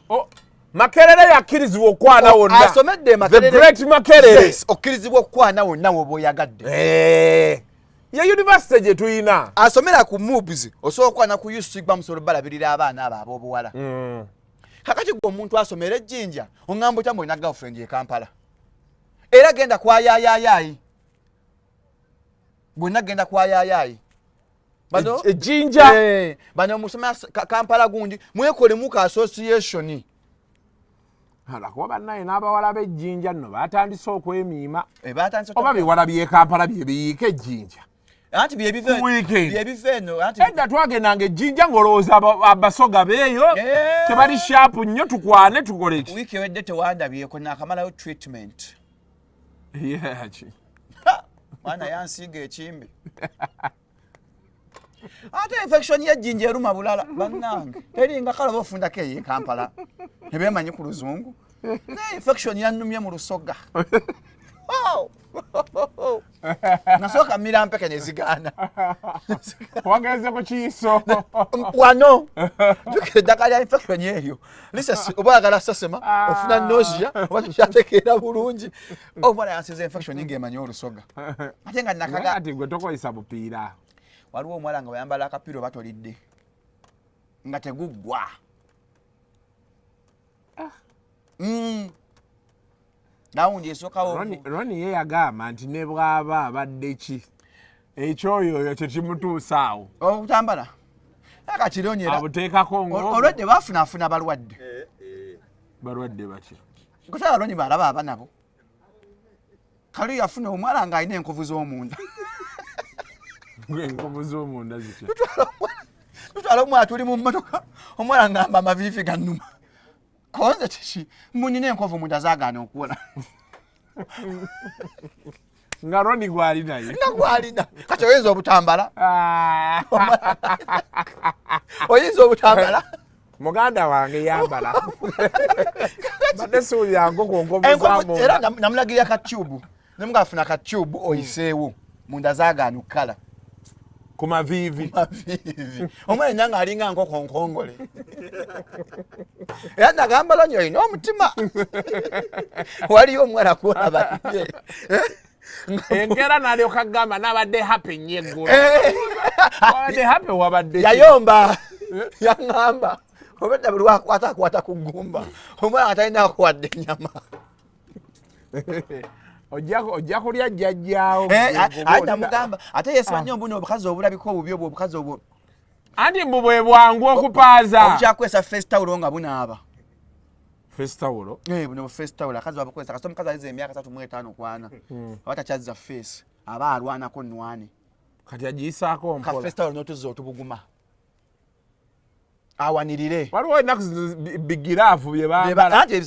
Speaker 3: Oh, Makerere yakkirizibwa okwana wonna.
Speaker 2: Asomedde e Makerere.
Speaker 3: The Great Makerere.
Speaker 2: Yes, okkirizibwa okukwana wonna woba oyagadde.
Speaker 3: Eh. Ye university gye tuyina.
Speaker 2: Asomera ku MUBS, osobola okukwana ku UC gwa musolo balabirira abaana abo ab'obuwala. Kakati gwe omuntu asomera ejjinja, oŋŋamba otya mbu olina girlfriend e Kampala? Era genda kwa yaayaayaayi. Bwonna genda kwa yaayaayi. Bano
Speaker 3: Ejjinja.
Speaker 2: Eh, bano musomera Kampala gundi mwekolemu ka association.
Speaker 3: Lwakuba bannaye n'abawala b'ejjinja nno batandise okwemiima.
Speaker 2: Eh, batandise
Speaker 3: Oba biwala by'e Kampala bye biyiika ejjinja.
Speaker 2: Anti bye biva
Speaker 3: Ku weekend.
Speaker 2: Bye biva eno anti
Speaker 3: Edda twagendanga ejjinja ng'olowooza abasoga beeyo
Speaker 2: Eh.
Speaker 3: tebali sharp nnyo, tukwane tukole ki.
Speaker 2: Wiiki ewedde tewandabyeko, naakamalayo treatment.
Speaker 3: Yeah, ki.
Speaker 2: Ha! Mwana yansiiga ekimbe. Ate infection y'ejjinja eruma bulala bannange, teringa kalaba ofundako eyo e Kampala tebeemanyi ku luzungu, naye infection yannumye mu lusoga. Oh! Nasooka mmira mpeke ne zigaana.
Speaker 3: Wagenze ku kiiso.
Speaker 2: Wano jjukira eddagala lya infection eryo lisasi, oba oyagala sasema, ofuna nausea, oba tokyategeera bulungi. Omwana yansiza infection ng'emanyi olusoga ate nga nakaga.
Speaker 3: Ati gwe tokozesa bupiira.
Speaker 2: Waliwo omuwala nga wayambala akapiira oba tolidde nga teguggwa. Round esookawo.
Speaker 3: Roni ye yagamba nti ne bw'aba abadde ki, ekyoyo oyo kyekimutuusa awo.
Speaker 2: Obutambala akakironyera.
Speaker 3: Abuteekako ngo
Speaker 2: Olwedde bafunaafuna balwadde.
Speaker 3: Balwadde batya?
Speaker 2: Kutala Roni balaba aba nabo kali yafuna omuwala ng'alina enkovu z'omunda.
Speaker 3: Enkovu z'omunda zitya?
Speaker 2: Tutwala omuwala, tuli mu mmotoka, omuwala ngamba amaviivi gannuma, konze kiki, munina enkovu munda zaagaana okuwola.
Speaker 3: Nga Roni gwali naye?
Speaker 2: Nga gwalina. Kati oyinza obutambala?
Speaker 3: Ah.
Speaker 2: Oyinza obutambala?
Speaker 3: Muganda wange yambala, badde siwulira nkoko nkovu
Speaker 2: Enkovu era
Speaker 3: zamunda.
Speaker 2: Namulagirira ka tube, nemugafuna ka tube oyiseewo munda zaagaana okukala.
Speaker 3: Ku maviivi?
Speaker 2: Maviivi. Omwana yenna ng'alinga nkoko nkongole. Era nagamba Lonyi olina omutima, waliyo omuwala kwolaba ye.
Speaker 3: Enkeera n'alyoka gamba nabadde happy nnyo eggulo.
Speaker 2: Eh.
Speaker 3: Wabadde happy, wabadde ki?
Speaker 2: Yayomba, yaŋŋamba obedda buli wakwata akwata ku ggumba, omwana nga talina akuwadde ennyama.
Speaker 3: Ojja kulya jjajjaawo.
Speaker 2: Eh, ate namugamba ate yesiba nnyo mbuno obukazi obulabika obubi, obwo obukazi obwo.
Speaker 3: Anti mbu bwe bwangu okupaaza.
Speaker 2: Obukyakwesa face towel nga bunaaba.
Speaker 3: Face towel?
Speaker 2: Eh, buno face towel akazi babukozesa kasita omukazi aliza emyaka 35 kwana, aba takyazza face, aba alwanako nwane.
Speaker 3: Kati agiyisaako
Speaker 2: Ka
Speaker 3: mpola.
Speaker 2: Face towel n'otuzza otubuguma awanirire.
Speaker 3: Waliwo ennaku zino bigiraavu bye bambala.
Speaker 2: Anti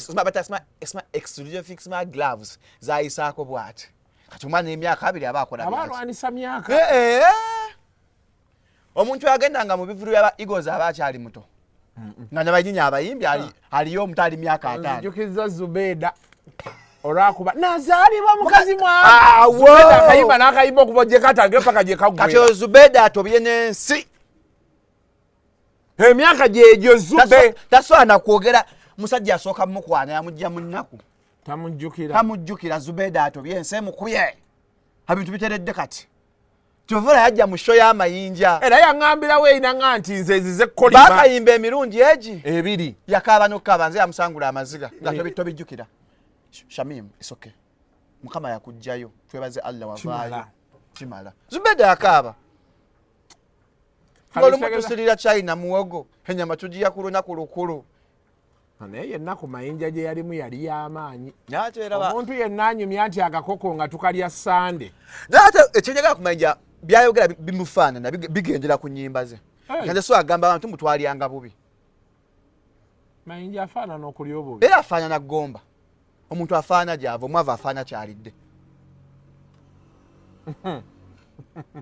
Speaker 2: smart gloves zayisaako bwati, kati omwana emyaka 20 aba akola
Speaker 3: Aba
Speaker 2: byaki.
Speaker 3: alwanisa myaka.
Speaker 2: Eh, eh. Omuntu agendanga mu bivulu byaba Eagles aba akyali muto nga nabanyinya abayimbi aliyo omuto ali myaka 50.
Speaker 3: Nzijukiza Zubeda olwakuba nazaalibwa mukazi.
Speaker 2: Ah, wo!
Speaker 3: Mwa akayimba n'akayimba okuva gye katange paka gye
Speaker 2: Kati
Speaker 3: kaggwera.
Speaker 2: oyo Zubeda atobye n'ensi.
Speaker 3: Emyaka gyegyo Zube.
Speaker 2: Tasobola nakwogera musajja asooka mukwana yamugja mu nnaku.
Speaker 3: Tamujjukira.
Speaker 2: Tamujjukira. Zubeda atobye ensi emukubye, ebintu biteredde. Kati kyovula yajja mu show y'amayinja.
Speaker 3: Era yaŋŋambirawo erinaŋa nti nze ezize kolima.
Speaker 2: Bakayimba emirundi egi
Speaker 3: Ebiri.
Speaker 2: Yakaaba n'okukaaba, nze yamusangula amaziga nga tobijjukira. Shamim, it's okay, Mukama yakugjayo, twebaze Allah wavaayo.
Speaker 3: Kimala.
Speaker 2: Kimala. Zubeda yakaaba.
Speaker 3: Kale
Speaker 2: Olumu
Speaker 3: kitegeeza
Speaker 2: tusirira china muwogo, enyama tugiya ku lunaku lukulu.
Speaker 3: Naye yenna ku mayinja gye yalimu yali y'amaanyi.
Speaker 2: Naye ate era
Speaker 3: Omuntu yenna anyumya nti akakoko nga tukalya Sande.
Speaker 2: Naye ate ekyenjagala ku mayinja, byayogera bimufaanana, bigendera ku nnyimba ze.
Speaker 3: Hey.
Speaker 2: Nze so agamba abantu mutwalyanga bubi.
Speaker 3: Mayinja afaanana okulya obubi.
Speaker 2: Era afaanana gomba, omuntu afaana gyava, omwavu afaana kyalidde.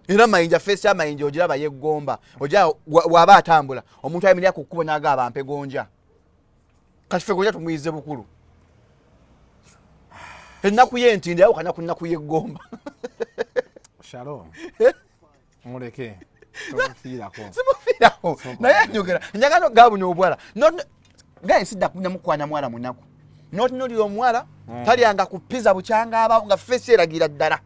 Speaker 2: Era Mayinja, face ya Mayinja ogiraba yeggomba, ogira waba atambula omuntu ayimirira ku kkubo n'agamba mpe gonja. Kati ffe gonja tumuyize bukulu. Ennaku y'entindi yawukana ku nnaku y'eggomba.
Speaker 3: Shalom, muleke, tomufiirako.
Speaker 2: Simufiirako, naye njogera njagala ga buno obuwala gaye sidda namukwana mwala munaku notunulira omuwala talyanga ku pizza bukyanga abawo nga face eragira ddala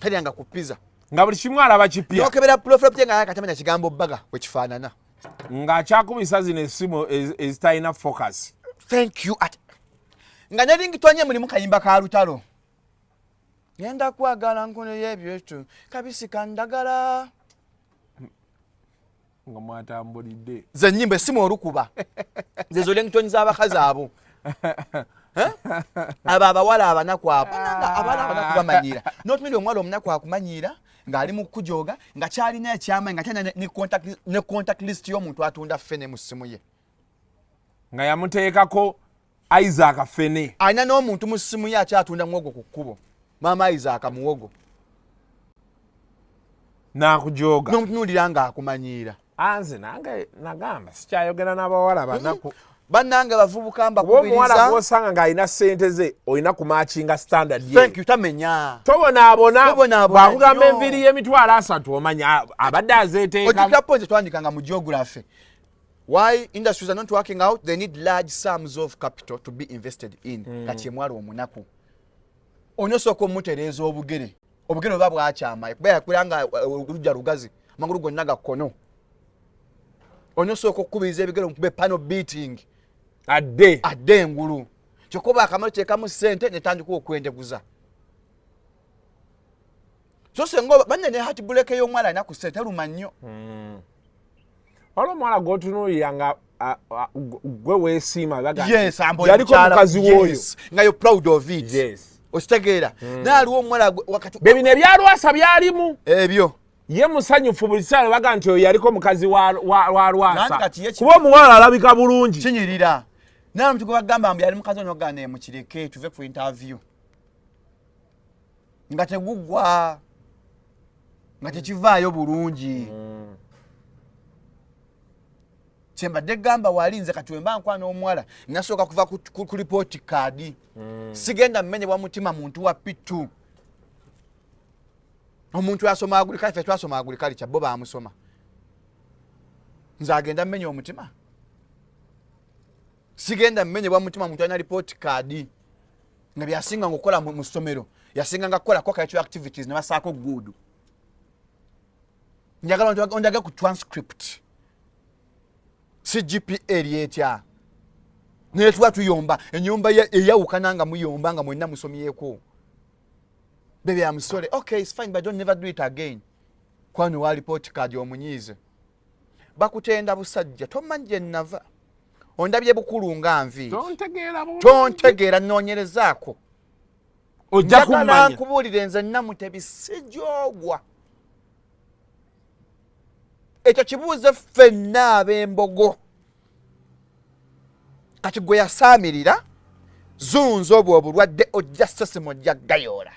Speaker 2: talyanga ku pizza.
Speaker 3: Nga buli kimu alaba kipya.
Speaker 2: Nokebera profile nga katamanya kigambo baga wekifaanana.
Speaker 3: Ng'akyakubisa zino essimu ezitalina focus.
Speaker 2: Thank you. At nga ne ringtone mulimu kayimba ka lutalo, ngenda kwagala nkono y'ebyetu kabisi kandagala.
Speaker 3: Nga mwatambulidde.
Speaker 2: Ze nnyimba essimu olukuba zezo ringtone z'abakazi abo. Eh? Abo abawala abanaku abo. Bananga abawala abanaku bamanyiira. Notumira omuwala omunaku akumanyiira ng'ali mu kujoga nga kyalina ekyamaanyi nga kyalina ne contact list y'omuntu atunda ffene mu ssimu ye.
Speaker 3: Nga yamuteekako Isaac Fene.
Speaker 2: Alina n'omuntu mu ssimu ye akyatunda muwogo ku kkubo, maama Isaac muwogo.
Speaker 3: N'akujoga.
Speaker 2: N'omutunuulira ng'akumanyiira.
Speaker 3: Anze nange nagamba sikyayogera n'abawala banaku.
Speaker 2: Bannange bavubuka,
Speaker 3: Kuba omuwala
Speaker 2: mbakubiriza.
Speaker 3: gw'osanga ng'alina ssente ze, olina kumatchinga standard ye.
Speaker 2: Thank you, tamenya.
Speaker 3: Tobonaabona.
Speaker 2: Tobonaabona
Speaker 3: Bwakugamba
Speaker 2: nnyo.
Speaker 3: enviiri y'emitwalo 30, omanya abadde azeeteekamu.
Speaker 2: Ojjukira point twandikanga mu geography, why industries are not working out? They need large sums of capital to be invested in. Kati emwala omunaku olina osooka omutereeza obugere, obugere oba bwakyama kuba yakwira nga olujja lugazi, amagulu gonna ga kkono. Olina osooka okukubiriza ebigere, omukuba panel beating.
Speaker 3: Adde.
Speaker 2: Adde engulu. Kyokka oba akamalo teekamu ssente netandika okwendeguza. So senga banne ne heartbreak y'omuwala alina ku ssente teruma nnyo.
Speaker 3: Waliwo omuwala gw'otunuulira nga gwe weesiima baga nti
Speaker 2: Yes, ambo
Speaker 3: yaliko
Speaker 2: mukyala-
Speaker 3: mukazi w'oyo.
Speaker 2: Yes, nga you're proud of it. Okitegeera? Naye aliwo omuwala wakati
Speaker 3: Bye bino ebyalwasa byalimu.
Speaker 2: Ebyo.
Speaker 3: Ye musanyufu buli kiseera, baga nti oyo yaliko mukazi wa Lwasa.
Speaker 2: Nanti kati ye
Speaker 3: Kuba omuwala alabika bulungi.
Speaker 2: Kinyirira. Naye omuntu gwe bagamba mbu yali mukazi ono, gamba mukireke tuve ku interview nga teguggwa, nga tekivaayo bulungi. Kyembadde gamba wali nze kati wemba nkwana omuwala nasooka kuva ku report card. Sigenda mmenyebwa mutima muntu wa P2, omuntu asoma agriculture. Ffe twasoma agriculture, bo bamusoma. Nze agenda mmenya omutima? Sigenda mmenyebwa mutima muntu alina report card nga byasinganga okukola mu ssomero, yasinganga kukola co-curricular activities ne basaako good. Njagala ondage ku transcript, CGPA eryetya. Naye tuba tuyomba enyumba eyawukana nga muyomba nga mwenna musomyeko. Baby, I'm sorry. Okay, it's fine, but don't never do it again. Kwani wa report card omunyiize. Bakutenda busajja, tomanyi gye nava, ondabye bukulu nga nviiri.
Speaker 3: Tontegeera bulungi.
Speaker 2: Tontegeera, nnoonyerezaako.
Speaker 3: Ojja
Speaker 2: Njagala
Speaker 3: kummanya.
Speaker 2: nkubuulire, nze Namutebi sijoogwa. Ekyo kibuuze ffenna ab'embogo. Kati gwe yasaamirira zunza obwo obulwadde, ojja sesima, ojja gayoola.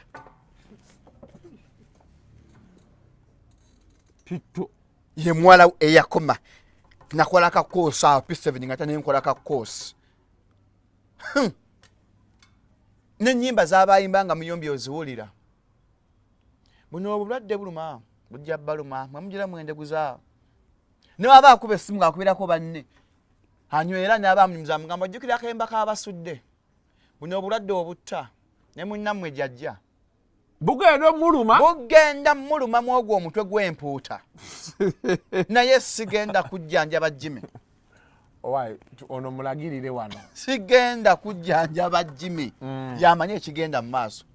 Speaker 3: Pitu.
Speaker 2: Ye muwala eyakoma nakola ka course awo P7 nga tanenkola ka course. N'ennyimba z'abayimba nga muyombi oziwulira. Buno obulwadde buluma, bujja baluma mwemugira mwendeguza. Ne waba akuba essimu ng'akubirako banne anywera n'aba amunyumiza mugamba ojjukira akayimba k'abasudde, buno obulwadde obutta ne munnammwe jajja.
Speaker 3: Bugenda omuluma.
Speaker 2: Bugenda muluma mwogwo omutwe gw'empuuta, naye sigenda kujjanjaba Jimmy.
Speaker 3: Owai, ono mulagirire wano.
Speaker 2: Sigenda kujjanjaba Jimmy. Yamanyi ekigenda mu maaso.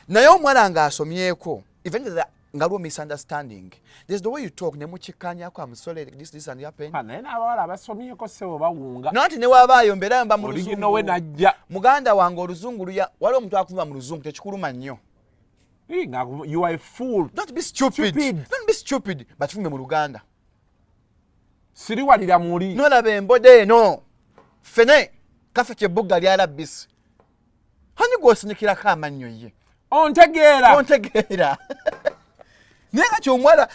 Speaker 2: Naye omuwala ng'asomyeko, even nga lwo misunderstanding, there's the way you talk ne mukikanyako, I'm sorry, this, this and happen.
Speaker 3: Ah, naye n'abawala abasomyeko ssebo bawunga.
Speaker 2: Nanti ne wabaayo mbeera mba mu
Speaker 3: Oligino we
Speaker 2: luzungu.
Speaker 3: Najja.
Speaker 2: Muganda wange, oluzungu luya waliwo omuntu akuvuma mu luzungu tekikuluma nnyo.
Speaker 3: Ii, you are a fool.
Speaker 2: Don't be stupid.
Speaker 3: Stupid.
Speaker 2: Don't be stupid, bakifume mu Luganda.
Speaker 3: Siriwalira muli.
Speaker 2: Nolaba emboda eno fene kafe kyebugga lya labisi hani gwosinikirako amannyo ye.
Speaker 3: Ontegeera.
Speaker 2: Ontegeera. Naye kati omuwala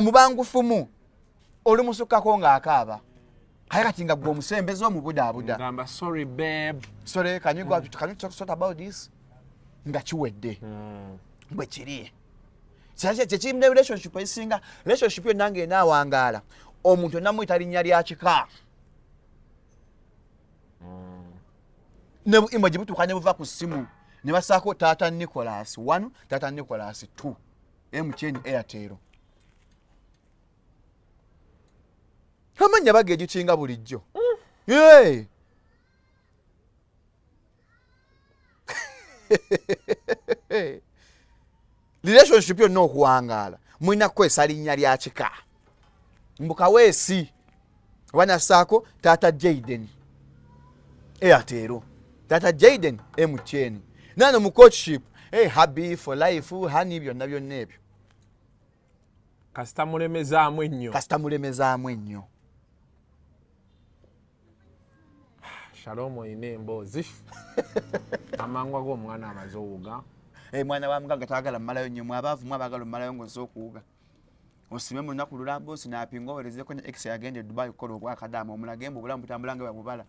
Speaker 2: mubangufumu olimusukkako ng'akaaba, kaye kati nga gwe omusembeza omubudaabuda.
Speaker 3: Gamba sorry babe.
Speaker 2: Sorry, can you go out, can you talk, sort about this? Nga kiwedde. Bwe kiri. Kyekiri ne relationship ezisinga, relationship yonna ng'enaawangaala, omuntu onamuyita linnya lya kika. Ne emoji butuuka ne buva ku ssimu ne basaako taata Nicholas 1, taata Nicholas 2, MTN, Airtel. Amannya bageegikinga bulijjo. Hey! Relationship yonna okuwangaala mulina kukozesa linnya lya kika. Mbu Kaweesi oba nassaako taata Jaden Airtel, taata Jaden MTN. Nano mu courtship, hey, happy for life, honey, byonna byonna ebyo.
Speaker 3: Kasita mulemezaamu ennyo.
Speaker 2: Kasita mulemezaamu ennyo.
Speaker 3: Shalom, oyina emboozi amangu ago omwana amaze owuga.
Speaker 2: Eh, mwana wa mugagga tayagala mmalayo nnyo. Mwabaavu mu abaagala ommalayo ng'ozze okuwuga, osime mu lunaku lulamba, osinapinga, owerezeko ne ex yagenda e Dubai okukola obwakadaama, omulage mbu obulamu butambula nga bwebubala.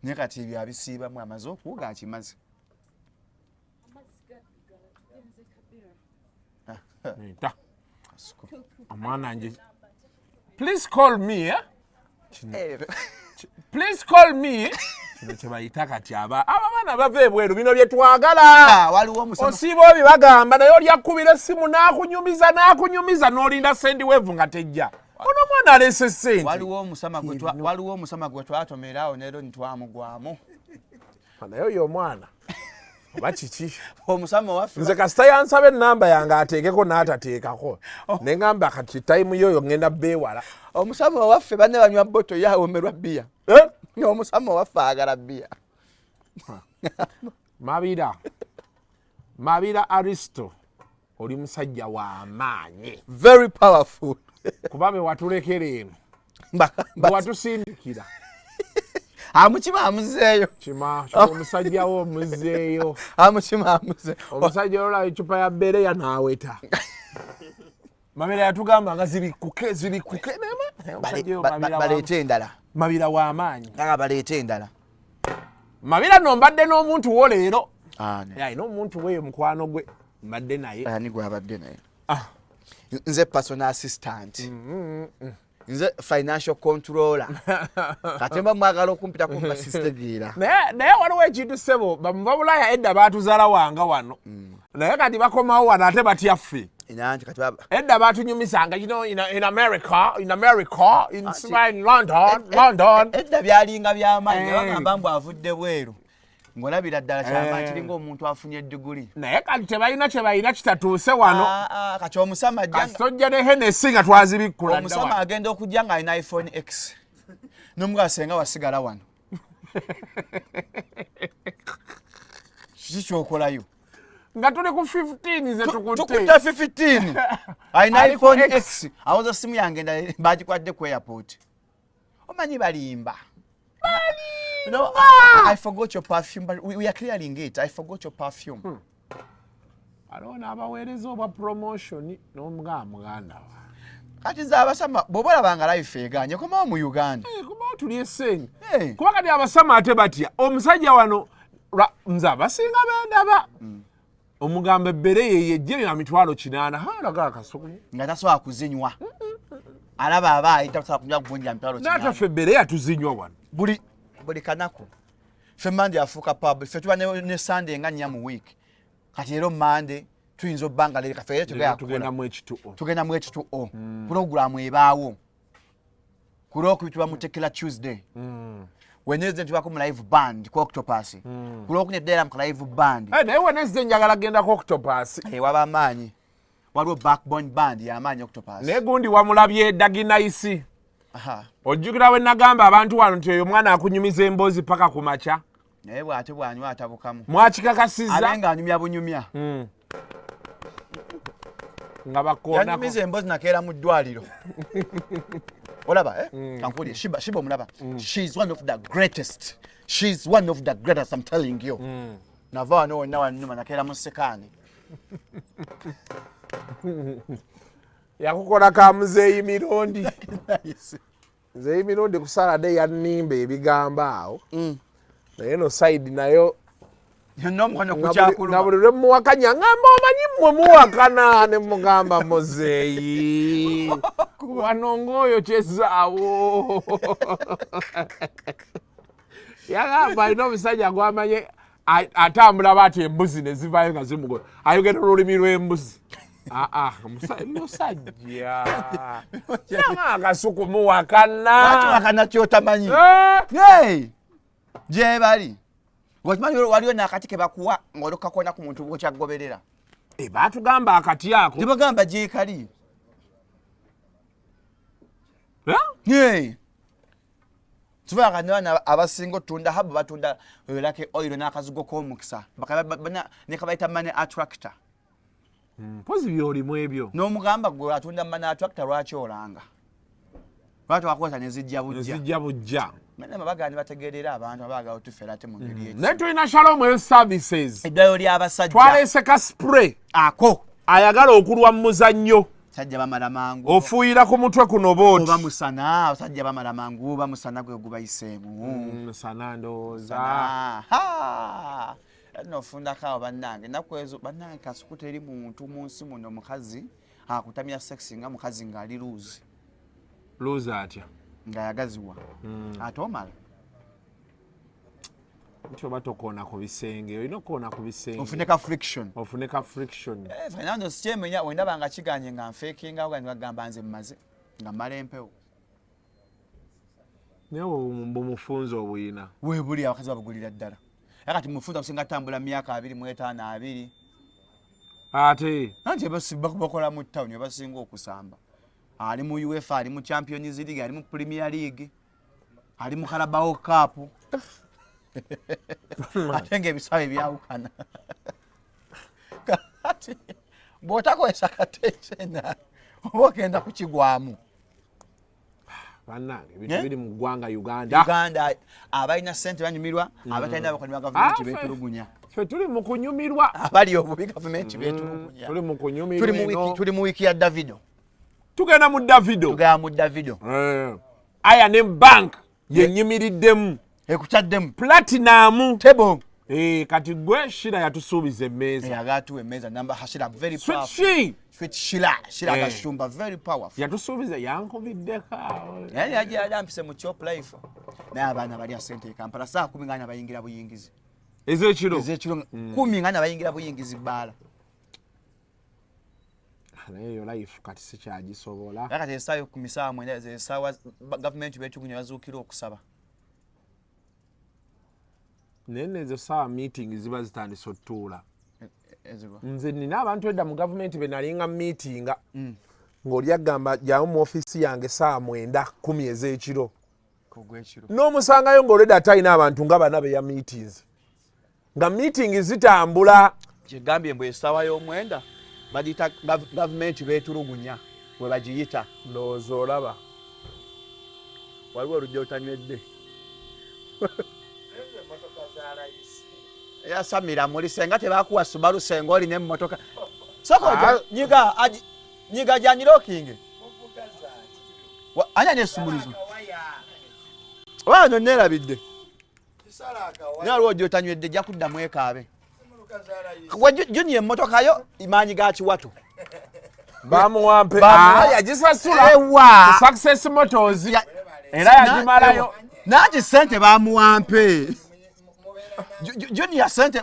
Speaker 2: Naye kati ebyo abisiibamu, amaze okuwuga, akimaze.
Speaker 3: Nita. Omwana nje, please call me, eh?
Speaker 2: Eh,
Speaker 3: Please call me. Kino kyebayita kati aba abaana bava ebweru, bino bye twagala.
Speaker 2: Ah, waliwo omusama.
Speaker 3: Osiiba obibagamba, naye oli akubira essimu n'akunyumiza n'akunyumiza, n'olinda Sendwave nga tejja. Ono omwana aleese ssente.
Speaker 2: Waliwo omusama gwe twatomera awo neero ntwamugwamu.
Speaker 3: Naye oyo omwana oba kiki?
Speaker 2: Omusama waffe.
Speaker 3: Nze kasita yansaba enamba yange ateekeko n'atateekako, ne ŋŋamba kati time yoyo ŋŋenda beewala.
Speaker 2: Omusama waffe banne banywa boto, ye awomerwa bbiya.
Speaker 3: Eh?
Speaker 2: Omusama waffe agala bbiya.
Speaker 3: Mabira, Mabira Aristo, oli musajja w'amaanyi.
Speaker 2: Very powerful.
Speaker 3: Kuba be watulekera eno, bwe watusindikira.
Speaker 2: Amukima amuzeeyo.
Speaker 3: Kima kima omusajja wo omuzeeyo.
Speaker 2: Amukima amuze.
Speaker 3: Omusajja olaba ecupa ya bereya n'aweta. Mabira yatugamba nga zibikkuke zibikkuke. Naye omusajja oyo Mabira
Speaker 2: Baleete endala.
Speaker 3: Mabira w'amaanyi.
Speaker 2: Nga baleete endala.
Speaker 3: Mabira no mbadde n'omuntu wo leero.
Speaker 2: Ani?
Speaker 3: Alina omuntu weeyo mukwano gwe mbadde naye.
Speaker 2: Ani gwabadde naye?
Speaker 3: Ah.
Speaker 2: Nze personal assistant, nze financial controller. Kati mba mwagala okumpitako mba sisitegeera.
Speaker 3: Naye waliwo ekintu ssebo, bamuva Bulaaya edda baatuzaala wanga wano, naye kati bakomawo wano ate batya ffe.
Speaker 2: Nanti kati baba
Speaker 3: Edda batunyumisanga, in America, in London, London.
Speaker 2: Edda byalinga byamaanyi.
Speaker 3: Eh.
Speaker 2: Bagamba mbu avudde bweru, ng'olabira ddala kyamaanyi,
Speaker 3: Eh.
Speaker 2: kiringa omuntu afunye eddiguli.
Speaker 3: Naye kati tebalina kye balina kitatuuse wano.
Speaker 2: Ah, ah, kati omusama ajja
Speaker 3: Kasita ojja ne Hennessy nga twazibikkula dda
Speaker 2: omusama
Speaker 3: wano.
Speaker 2: agenda okujja ng'alina iPhone X, nomugaa senga wasigala wano, kiki kyokolayo?
Speaker 3: Nga tuli ku 15 ze tukutte.
Speaker 2: Tukutte 15, alina
Speaker 3: Ali ku
Speaker 2: iPhone
Speaker 3: X.
Speaker 2: X, awoza simu yange endala bagikwadde ku airport. Omanyi balimba. No, I forgot your perfume, but we are clearing it. I forgot your perfume.
Speaker 3: Waliwo n'abaweereza obwa promotion n'omugaa muganda wa.
Speaker 2: Kati nze abasama bw'oba olabanga life eganye, komawo mu Uganda.
Speaker 3: Eh, kubawo tulye essente.
Speaker 2: Eh.
Speaker 3: Kuba kati abasama ate batya omusajja wano nze abasinga bendaba omugamba ebbere yeyejje ya 800,000 halaga akasuku.
Speaker 2: Nga tasobola kuzinywa, alaba aba ayita tasobola kunywa kuvunja 800,000.
Speaker 3: N'ate ffe ebbere yatuzinywa wano.
Speaker 2: Buli kanaku ffe Mande afuuka pub. Ffe tuba ne Sunday nga 4 mu week. Kati leero Mande tuyinza obba nga leero kaffe era
Speaker 3: tugenda
Speaker 2: tugenda
Speaker 3: mu ekituo.
Speaker 2: Tugenda mu ekituo, puroguramu ebaawo ku Lwokubiri tuba mu Tequila Tuesday, Wednesday tubako mu live band ku Octopus, ku Lwokuna eddaera mu live band.
Speaker 3: Eh, naye Wednesday njagala gendako Octopus.
Speaker 2: Ewaba amaanyi waliwo Backbone Band y'amaanyi Octopus.
Speaker 3: Naye gundi wamulabye Daginaisi?
Speaker 2: Aha.
Speaker 3: Ojjukira we nagamba abantu wano nti oyo omwana akunyumiza emboozi paka ku makya?
Speaker 2: Naye bw'ate bw'anywa atabukamu.
Speaker 3: Mwakikakasizza.
Speaker 2: Abe nga anyumya bunyumya.
Speaker 3: Nga bakoonako.
Speaker 2: Yanyumiza emboozi nakeera mu ddwaliro. Olaba, eh? Kankuwulire, Shiba, Shiba omulaba? She is one of the greatest, she is one of the greatest, I'm telling you. Nava wano wonna wannuma, nakeera mu sekaani.
Speaker 3: Yakukola ka muzeeyi mirundi. Muzeeyi mirundi ku salade yannimba ebigambo awo. Naye no side nayo
Speaker 2: n'omukono
Speaker 3: nga
Speaker 2: kukyakuluma
Speaker 3: buli lwe muwakanya ngamba omanyi mmwe muwakana ne mugamba muzeeyi wano ng'oyo kyezaawo. Yagamba alina omusajja gwamanye atambula baati embuzi ne zivaayo nga zimugola, ayogera olulimi lw'embuzi. Aa, musajja yanga akasuku muwakana.
Speaker 2: Wakana kyotamanyi.
Speaker 3: Eh!
Speaker 2: Hey! Gyebali okimanyi waliwo n'akati ke bakuwa ng'olokakona ku muntu gwokyagoberera.
Speaker 3: Eh, baatugamba akati ako.
Speaker 2: Tebagamba gyekali.
Speaker 3: Eh?
Speaker 2: Hey! Tubaga abasinga otunda habu batunda lucky oil n'akazigo k'omukisa ne kabayita money attractor.
Speaker 3: Mpozi byolimu ebyo.
Speaker 2: N'omugamba gwe atunda money attractor lwaki olanga, lwaki wakozesa nezijja bujja?
Speaker 3: Nezijja bujja.
Speaker 2: Naye bagaa ne bategeerera abantu abaagala otufera ate mu ngeri
Speaker 3: naye tulina Shalom Health Services.
Speaker 2: Eddwaliro ly'abasajja.
Speaker 3: Twaleese ka spray.
Speaker 2: Ako.
Speaker 3: Ayagala okulwa mu muzannyo.
Speaker 2: Sajja bamala mangu.
Speaker 3: Ofuuyira ku mutwe kuno booti.
Speaker 2: Oba musana, abasajja bamala mangu oba musana gwe gubayiseemu.
Speaker 3: Musana ndowooza.
Speaker 2: Aha! Nofundako awo bannange ennaku ezo bannange kasuku teri muntu mu nsi muno mukazi akutamya sex nga mukazi ng'ali loose.
Speaker 3: Loose atya?
Speaker 2: Ng'ayagaziwa. Ate omala.
Speaker 3: Nti oba tokoona ku bisenge, olina okukoona ku bisenge.
Speaker 2: Ofune ka friction.
Speaker 3: Ofune ka friction.
Speaker 2: Eh, Fernando sikyemenya wendaba nga kiganye nga nfeekinga awo nga gamba nze mmaze nga mmala empewo.
Speaker 3: Naye bumufunza obuyina.
Speaker 2: Weebuli abakazi babugulira ddala. Era kati mufunza businga atambula myaka 25 20.
Speaker 3: Ate?
Speaker 2: Anti bakola mu town basinga okusamba. Ali mu UEFA, ali mu Champions League, ali mu Premier League, ali mu Carabao Cup. Ate ng'ebisawo ebyawukana. Kati bw'otakozesa kateesena oba ogenda kukigwamu.
Speaker 3: Bannange ebintu biri mu ggwanga Uganda.
Speaker 2: Uganda abalina ssente banyumirwa, abatalina bakolima gavumenti beetulugunya.
Speaker 3: Ffe tuli mu kunyumirwa.
Speaker 2: Abali obubi gavumenti beetulugunya.
Speaker 3: Tuli mu kunyumirwa.
Speaker 2: Tuli mu wiiki ya Davido.
Speaker 3: Tugenda mu Davido.
Speaker 2: Tugenda mu Davido.
Speaker 3: Aya ne bank yenyimiriddemu.
Speaker 2: Ekutaddemu.
Speaker 3: Platinum.
Speaker 2: Table.
Speaker 3: Kati gwe Shira yatusuubiza emmeeza.
Speaker 2: Yagatuwa emmeeza namba Hashira very
Speaker 3: Sweet
Speaker 2: powerful.
Speaker 3: She.
Speaker 2: Sweet Shira, Shira Gashumba very powerful.
Speaker 3: Yatusuubiza yankubiddeko awo.
Speaker 2: Naye yaje yampise mu chop life. Naye abaana balya ssente e Kampala saa 10 nga bayingira buyingizi.
Speaker 3: Ez'ekiro.
Speaker 2: Ez'ekiro 10 nga bayingira buyingizi bbaala.
Speaker 3: Naye eyo life kati sikyagisobola.
Speaker 2: Era kati essaawa 10 saawa 9 ze essaawa gavumenti beetugunya bazuukira okusaba.
Speaker 3: Naye nezo ssaawa meeting ziba zitandise otutuula. Nze nina abantu edda mu gavumenti be nalinga meetinga. Ng'oli agamba jangu mu ofiisi yange ssaawa 9 10 ez'ekiro. N'omusangayo ng'olwedda ate alina abantu nga bana be ya meetings. Nga meeting zitambula.
Speaker 2: Kyegambye mbu essaawa y'omwenda bagiyita gavumenti beetulugunya we bagiyita.
Speaker 3: Ndowooza olaba.
Speaker 2: Waliwo oluggi olutanywedde. Yasamira muli senga tebakuwa Subaru senga olina emmotoka. Soko nyiga nyiga gyanirokinge. Anya n'esumulizo. Wano neerabidde. Naye waliwo ojja otanywedde ejja kuddamu ekaabe. Junior emmotoka yo maanyi ga kiwato.
Speaker 3: Bamuwampe. Yagisasula.
Speaker 2: Ewa.
Speaker 3: Success Motors. Era yagimalayo.
Speaker 2: Nanti ssente bamuwampe. Junior ssente.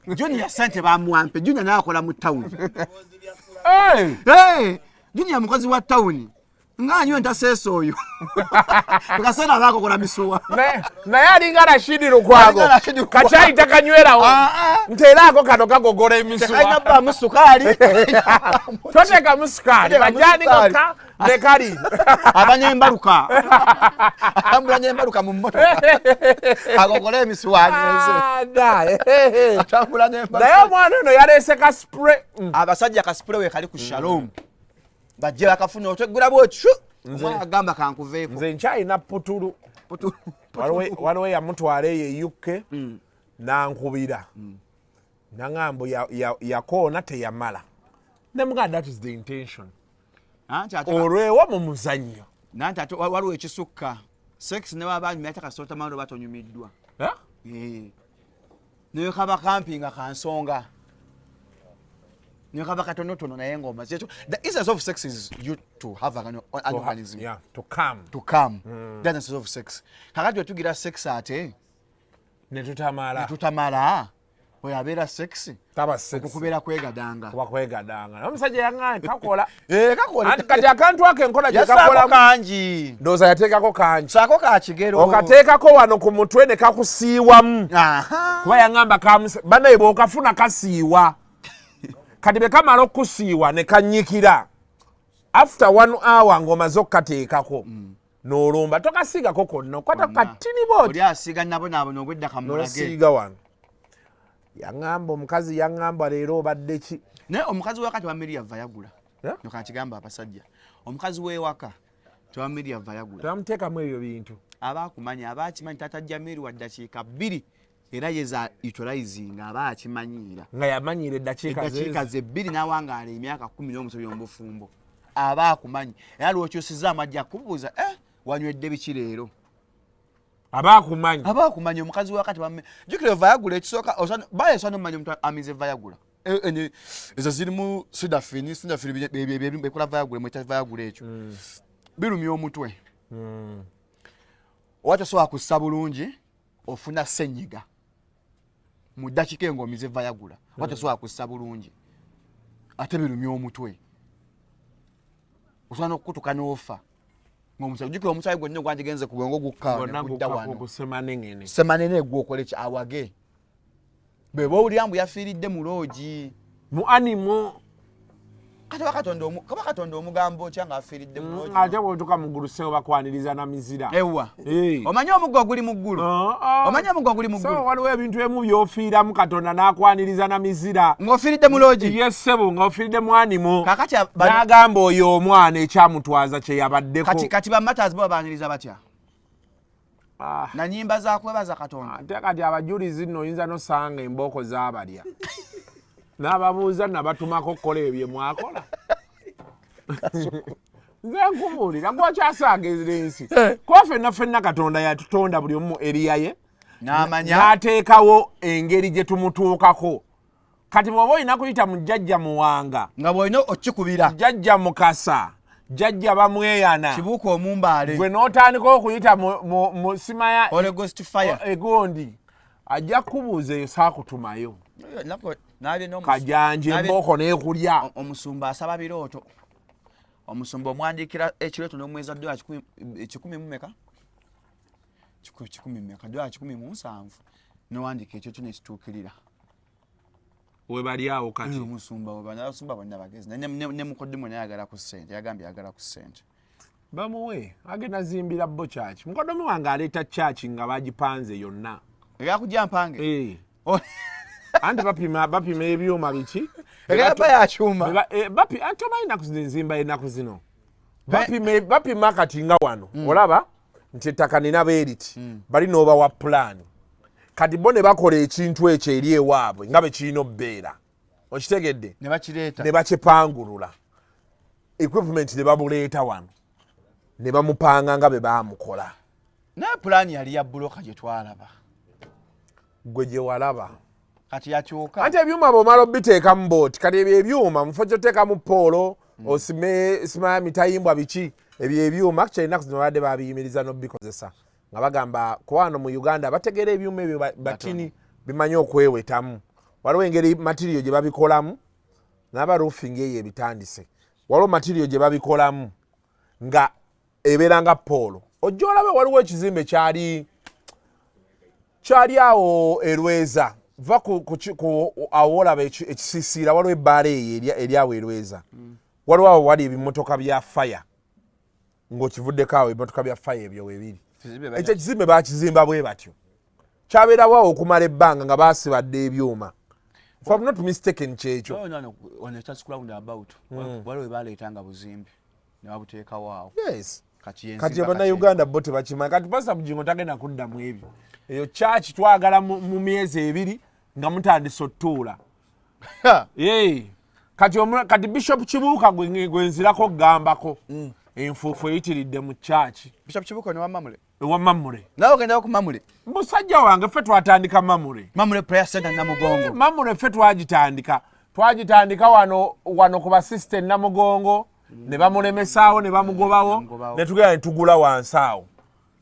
Speaker 2: Junior ssente bamuwampe. Junior naye akola mu town.
Speaker 3: Hey!
Speaker 2: Junior mukozi wa town. Ng'anywa entaseesa oyo. Tukaseera baakokola misuwa.
Speaker 3: Naye alinga Rashidi Lukwago. Kachayi takanywerawo. Nteeraako kano kagogola emisuwa.
Speaker 2: Tekalina bbaamu sukaali.
Speaker 3: Toteekamu sukaali. Majaani gokka ne kali.
Speaker 2: Aba n'embaluka. Atambula n'embaluka mu mmotoka. Agogola emisuwa anyweze. Atambula n'embaluka.
Speaker 3: Naye omwana ono yaleese ka spray.
Speaker 2: Abasajja ka spray we kali ku Shalom. Bajje bakafuna oteggula bwotyo. Omwana agamba kankuveeko.
Speaker 3: Nze nkyalina putulu. Waliwo yamutwala eyo e UK n'ankubira. N'aŋŋamba yakoona teyamala. Nemugaa, that is the intention. Olwewo mu muzannyo.
Speaker 2: Nanti ate waliwo ekisukka sex, ne waba anyumya ate kasita otamala oba tonyumiddwa.
Speaker 3: Eh?
Speaker 2: Eh. Naye kaba kampi nga kansonga, naye kaba katonotono, naye ng'omaze. The essence of sex is you to have an organism.
Speaker 3: Yeah, to come.
Speaker 2: To come. That's the essence of sex. Kakati wetugira sex ate
Speaker 3: netutamala,
Speaker 2: netutamala, oyo abeera sex?
Speaker 3: Taba sex.
Speaker 2: Okukubeera kwegadanga.
Speaker 3: Kuba kwegadanga. Naye omusajja yaŋŋaanye kakola.
Speaker 2: Eh, kakola.
Speaker 3: Anti kati akantu ako enkola gye
Speaker 2: Yassaako
Speaker 3: kakolamu,
Speaker 2: kangi.
Speaker 3: Ndowooza yateekako kangi.
Speaker 2: Saako ka kigero.
Speaker 3: Okateekako wano ku mutwe ne kakusiiwamu. Kuba yaŋŋamba banaye bw'okafuna kasiiwa. Kati bwe kamala okusiiwa ne kanyikira, after one hour ng'omaze okukateekako, n'olumba tokasiigako konna, okwata katini bwoti.
Speaker 2: Oli asiiga nabonaabona obwedda kamulage.
Speaker 3: N'osiiga wano. Yaŋŋamba omukazi, yaŋŋamba leero obadde ki?
Speaker 2: Naye omukazi wewaka tebamirya vayagula.
Speaker 3: Eh?
Speaker 2: Nokakigamba abasajja, omukazi wewaka tebamirya vayagula.
Speaker 3: Tebamuteekamu ebyo bintu.
Speaker 2: Aba akumanya, aba akimanyi tata Jamiri wa ddakiika 2 era yeza utilizing, aba akimanyiira.
Speaker 3: Nga yamanyiira eddakiika.
Speaker 2: Eddakiika ze 2 n'awangaala emyaka 10 n'omusobyo mu bufumbo, aba akumanyi. Era lwokyusizaamu ajja kubuuza, eh, wanywedde biki leero?
Speaker 3: Aba akumanyi.
Speaker 2: Aba akumanyi. Omukazi wakati jjukira vayagula ekisooka bayesa nomanya omuntu amize vayagula. Eh, eh, ezo zirimu sildenafil. Sildenafil bekola vayagula, mweta vayagula. Ekyo birumya omutwe, oba tosobola kussa bulungi, ofuna senyiga mu ddakiika engomize vayagula. Oba tosobola kussa bulungi, ate birumya omutwe, osobola n'okukutuka n'ofa ng'omusaayi, ojjukira omusaayi gwonna ogwandigenze ku bwongo gukka
Speaker 3: Gwonna
Speaker 2: gudda
Speaker 3: gukka
Speaker 2: wano.
Speaker 3: Ku semanengene.
Speaker 2: Semanene gwokole ki awage bwe bowulira mbu yafiiridde mu loogi.
Speaker 3: Mu animo.
Speaker 2: Kati kaba Katonda omugamba otya ng'afiiridde mu loogi?
Speaker 3: Ate bwotuka mu ggulu sebo bakwaniriza na mizira.
Speaker 2: Ewa.
Speaker 3: Eh.
Speaker 2: Omanyi omuggo oguli mu ggulu?
Speaker 3: Ah, ah.
Speaker 2: Omanyi omuggo oguli mu
Speaker 3: So
Speaker 2: ggulu?
Speaker 3: waliwo ebintu ebimu by'ofiiramu Katonda n'akwaniriza na mizira.
Speaker 2: Ng'ofiiridde mu loogi?
Speaker 3: Ye ssebo, ng'ofiiridde mu animo.
Speaker 2: Kakati
Speaker 3: N'agamba oyo omwana ekyamutwaza kye yabaddeko.
Speaker 2: Kati ba martyrs bo babaniriza batya?
Speaker 3: Ah.
Speaker 2: Na nyimba za kwebaza Katonda.
Speaker 3: Ate kati abajulizi nno oyinza nosanga embooko zaabalya n'ababuuza nabatumako okukola ebyo bye mwakola. Nze nkubuulira, gwokyasaaga ensi, kuba ffenna ffenna Katonda yatutonda buli omu eriya ye,
Speaker 2: n'amanya
Speaker 3: n'ateekawo engeri gye tumutuukako. Kati bw'oba olina kuyita mu jjajja Muwanga,
Speaker 2: nga bw'olina okikubira,
Speaker 3: jjajja Mukasa, jjajja Bamweyana,
Speaker 2: Kibuuka Omumbaale,
Speaker 3: gwe n'otandika okuyita mu simaya
Speaker 2: Holy Ghost fire.
Speaker 3: Egondi ajja kukubuuza eyo saakutumayo.
Speaker 2: Nabye n'omusu-
Speaker 3: Kajanja embooko n'ekulya.
Speaker 2: Omusumba asaba birooto. Omusumba omwandiikira ekirooto n'omuweza dola 100 mumeka, 100 mumeka, dola 170, nowandiika ekyo kyo nekituukirira.
Speaker 3: We bali awo kati.
Speaker 2: Omusumba, abasumba bonna bagezi. Ne mukoddomu naye ayagala ku ssente, yagambye ayagala ku ssente.
Speaker 3: Bamuwe, agenda zimbira bo kyaki. Mukoddomi wange aleeta kyaki nga bagipanze yonna.
Speaker 2: Ebyakujja mpange.
Speaker 3: Eh. Anti bapima ebyuma biki.
Speaker 2: Egamba yakyuma.
Speaker 3: Anti omanyi ennaku zino enzimba ennaku zino bapima kati nga wano olaba nti ettaka nina beeriti bali n'obawa pulaani. Kati bo ne bakola ekintu ekyo eri ewaabwe nga bwe kirina obbeera, okitegedde?
Speaker 2: Ne bakireeta.
Speaker 3: Ne bakipangulula, equipment ne babuleeta wano ne bamupanga nga bwe baamukola.
Speaker 2: Naye pulaani yali ya buloka gye twalaba.
Speaker 3: Gwe gye walaba.
Speaker 2: Kati yakyuka.
Speaker 3: Anti ebyuma bw'omala obiteekamu booti, kati ebyo ebyuma mu kifo ky'oteekamu poolo osime simaya mitayimbwa biki, ebyo ebyuma actually ennaku zino babadde babiyimiriza n'obikozesa nga bagamba kuba wano mu Uganda bategeera ebyuma ebyo batini bimanyi okwewetamu. Waliwo engeri material gye babikolamu n'aba roofing eyo ebitandise, waliwo material gye babikolamu nga ebeera nga poolo. Ojja olabe waliwo ekizimbe kyali awo erweza va ku awo olaba ekisiisiira, waliwo ebbaala eyo eri awo erweza, waliwo awo wali ebimotoka bya fire ng'okivuddeko awo, ebimotoka bya fire ebyo webiri. Ekyo ekizimbe bakizimba bwe batyo, kyabeerawo awo okumala ebbanga nga basibadde ebyuma, if I'm not mistaken kyekyo.
Speaker 2: Wano round about waliwo webaleeta nga buzimbe ne babuteekawo awo.
Speaker 3: Yes.
Speaker 2: Kati yensimba.
Speaker 3: Kati abannayuganda bo tebakimanyi. Kati Pastor Bugingo tagenda kuddamu ebyo. Eyo kyaki twagala mu myezi 2 nga mutandise otutuula. Ye. Kati kati Bishop Kibuuka gwe nzirako gambako enfuufu eyitiridde mu kyaki.
Speaker 2: Bishop Kibuuka ne wa Mamule.
Speaker 3: Ewa Mamule.
Speaker 2: Nawe ogenda ku Mamule.
Speaker 3: Musajja wange ffe twatandika Mamule.
Speaker 2: Mamule Prayer Center Namugongo.
Speaker 3: Mamule ffe twagitandika. Twagitandika wano ku basisite Namugongo ne bamulemesaawo ne bamugobawo ne tugenda ne tugula wansi awo.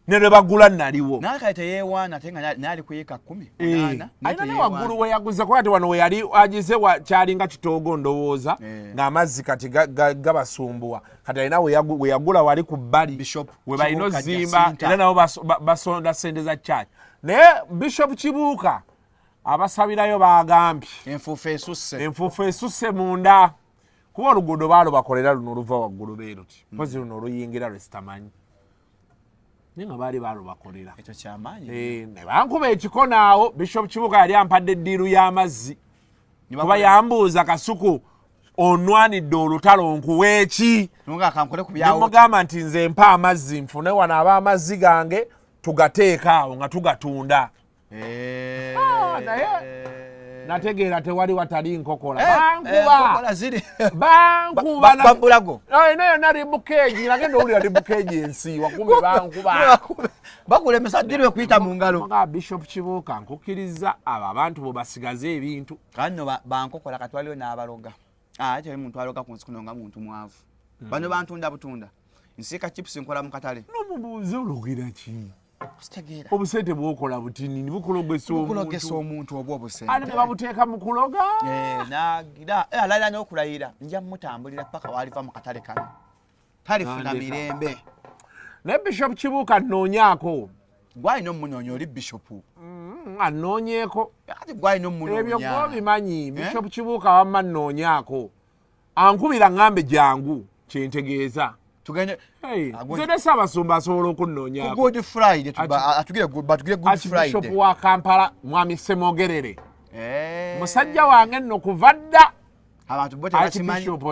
Speaker 3: Ne lwe bagula naliwo.
Speaker 2: Naye kale teyeewaana ate nga naye ali ku yiika 10.
Speaker 3: Alina ne waggulu we yaguze kuba ati wano we yali agize kyalinga kitoogo ndowooza ng'amazzi kati gabasumbuwa. Kati alina we yagula wali ku bbali we balina ozimba era nabo basonda ssente za church. Naye Bishop Kibuuka abasabirayo baagambye
Speaker 2: enfuufu esusse.
Speaker 3: Enfuufu esusse munda. Kuba oluguudo baalubakolera luno oluva waggulu bwe luti. Mpozi luno oluyingira lwe sitamanyi. Naye nga baali baalubakolera.
Speaker 2: Ekyo kyamaanyi.
Speaker 3: Ne bankuba ekikono awo, Bishop Kibuuka yali ampadde eddiiru y'amazzi. Kuba yambuuza Kasuku onwanidde olutalo nkuwe ki? Nemugamba nti nze mpa amazzi nfune wano ab'amazzi gange tugateeka awo nga tugatunda. Naye nategeera tewali watali nkokola. Bankuba. Bankuba.
Speaker 2: Babulago.
Speaker 3: Eno yonna ribukeegi, nagenda owulira ribukeegi ensiiwa kumbe bankuba.
Speaker 2: Bakulemesa ddirwe kuyita mu ngalo.
Speaker 3: Nga Bishop Kibuuka nkukkiriza abo abantu bo basigaze ebintu.
Speaker 2: Kati nno bankokola kati waliwo n'abaloga. Ate muntu aloga ku nsi kuno nga muntu mwavu. Bano bantunda butunda. Nsiika chips nkola mu katale.
Speaker 3: N'omubuuza ologira ki? Obusente bw'okola butinini bukulogesa omuntu.
Speaker 2: Bukulogesa omuntu obwo obusente.
Speaker 3: Ate ne babuteeka mu kuloga.
Speaker 2: Nagira alayira n'okulayira nja mutambulira paka waliva mu katale kano. Talifuna mirembe.
Speaker 3: Naye Bishop Kibuuka nnoonyaako.
Speaker 2: Gwalina omunoonya oli Bishop.
Speaker 3: Annoonyeeko.
Speaker 2: Ate gwalina omunoonya.
Speaker 3: Ebyo gw'obimanyi. Bishop Kibuuka wamma nnoonyaako. Ankubira ŋŋambe jangu kyentegeeza.
Speaker 2: Tugende.
Speaker 3: Nze ne Ssaabasumba asobola okunnoonyaako.
Speaker 2: Good Friday atugire batugire Good Friday.
Speaker 3: Archbishop wa Kampala Mwami Ssemogerere. Musajja wange nno kuva dda.
Speaker 2: Abantu bo tebakimanyi.
Speaker 3: Archbishop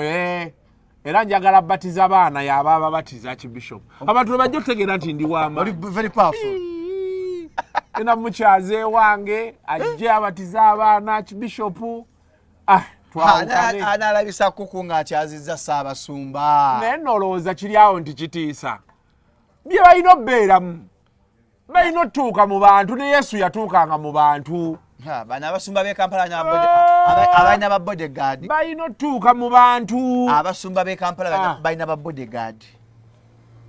Speaker 3: era njagala batiza baana y'aba ababatiza Archbishop. Abantu lwe bajja okutegeera nti ndi wa maanyi.
Speaker 2: Oli very powerful.
Speaker 3: Ena mukyaze ewange ajje abatize abaana Archbishop.
Speaker 2: Analabisa kuku ng'akyazizza Ssaabasumba.
Speaker 3: Naye nno olowooza kiri awo nti kitiisa. Bye balina obbeeramu. Balina otuuka mu bantu ne Yesu yatuukanga mu bantu.
Speaker 2: Bano abasumba b'e Kampala abalina ba bodyguard.
Speaker 3: Balina otuuka mu bantu.
Speaker 2: Abasumba b'e Kampala balina ba bodyguard.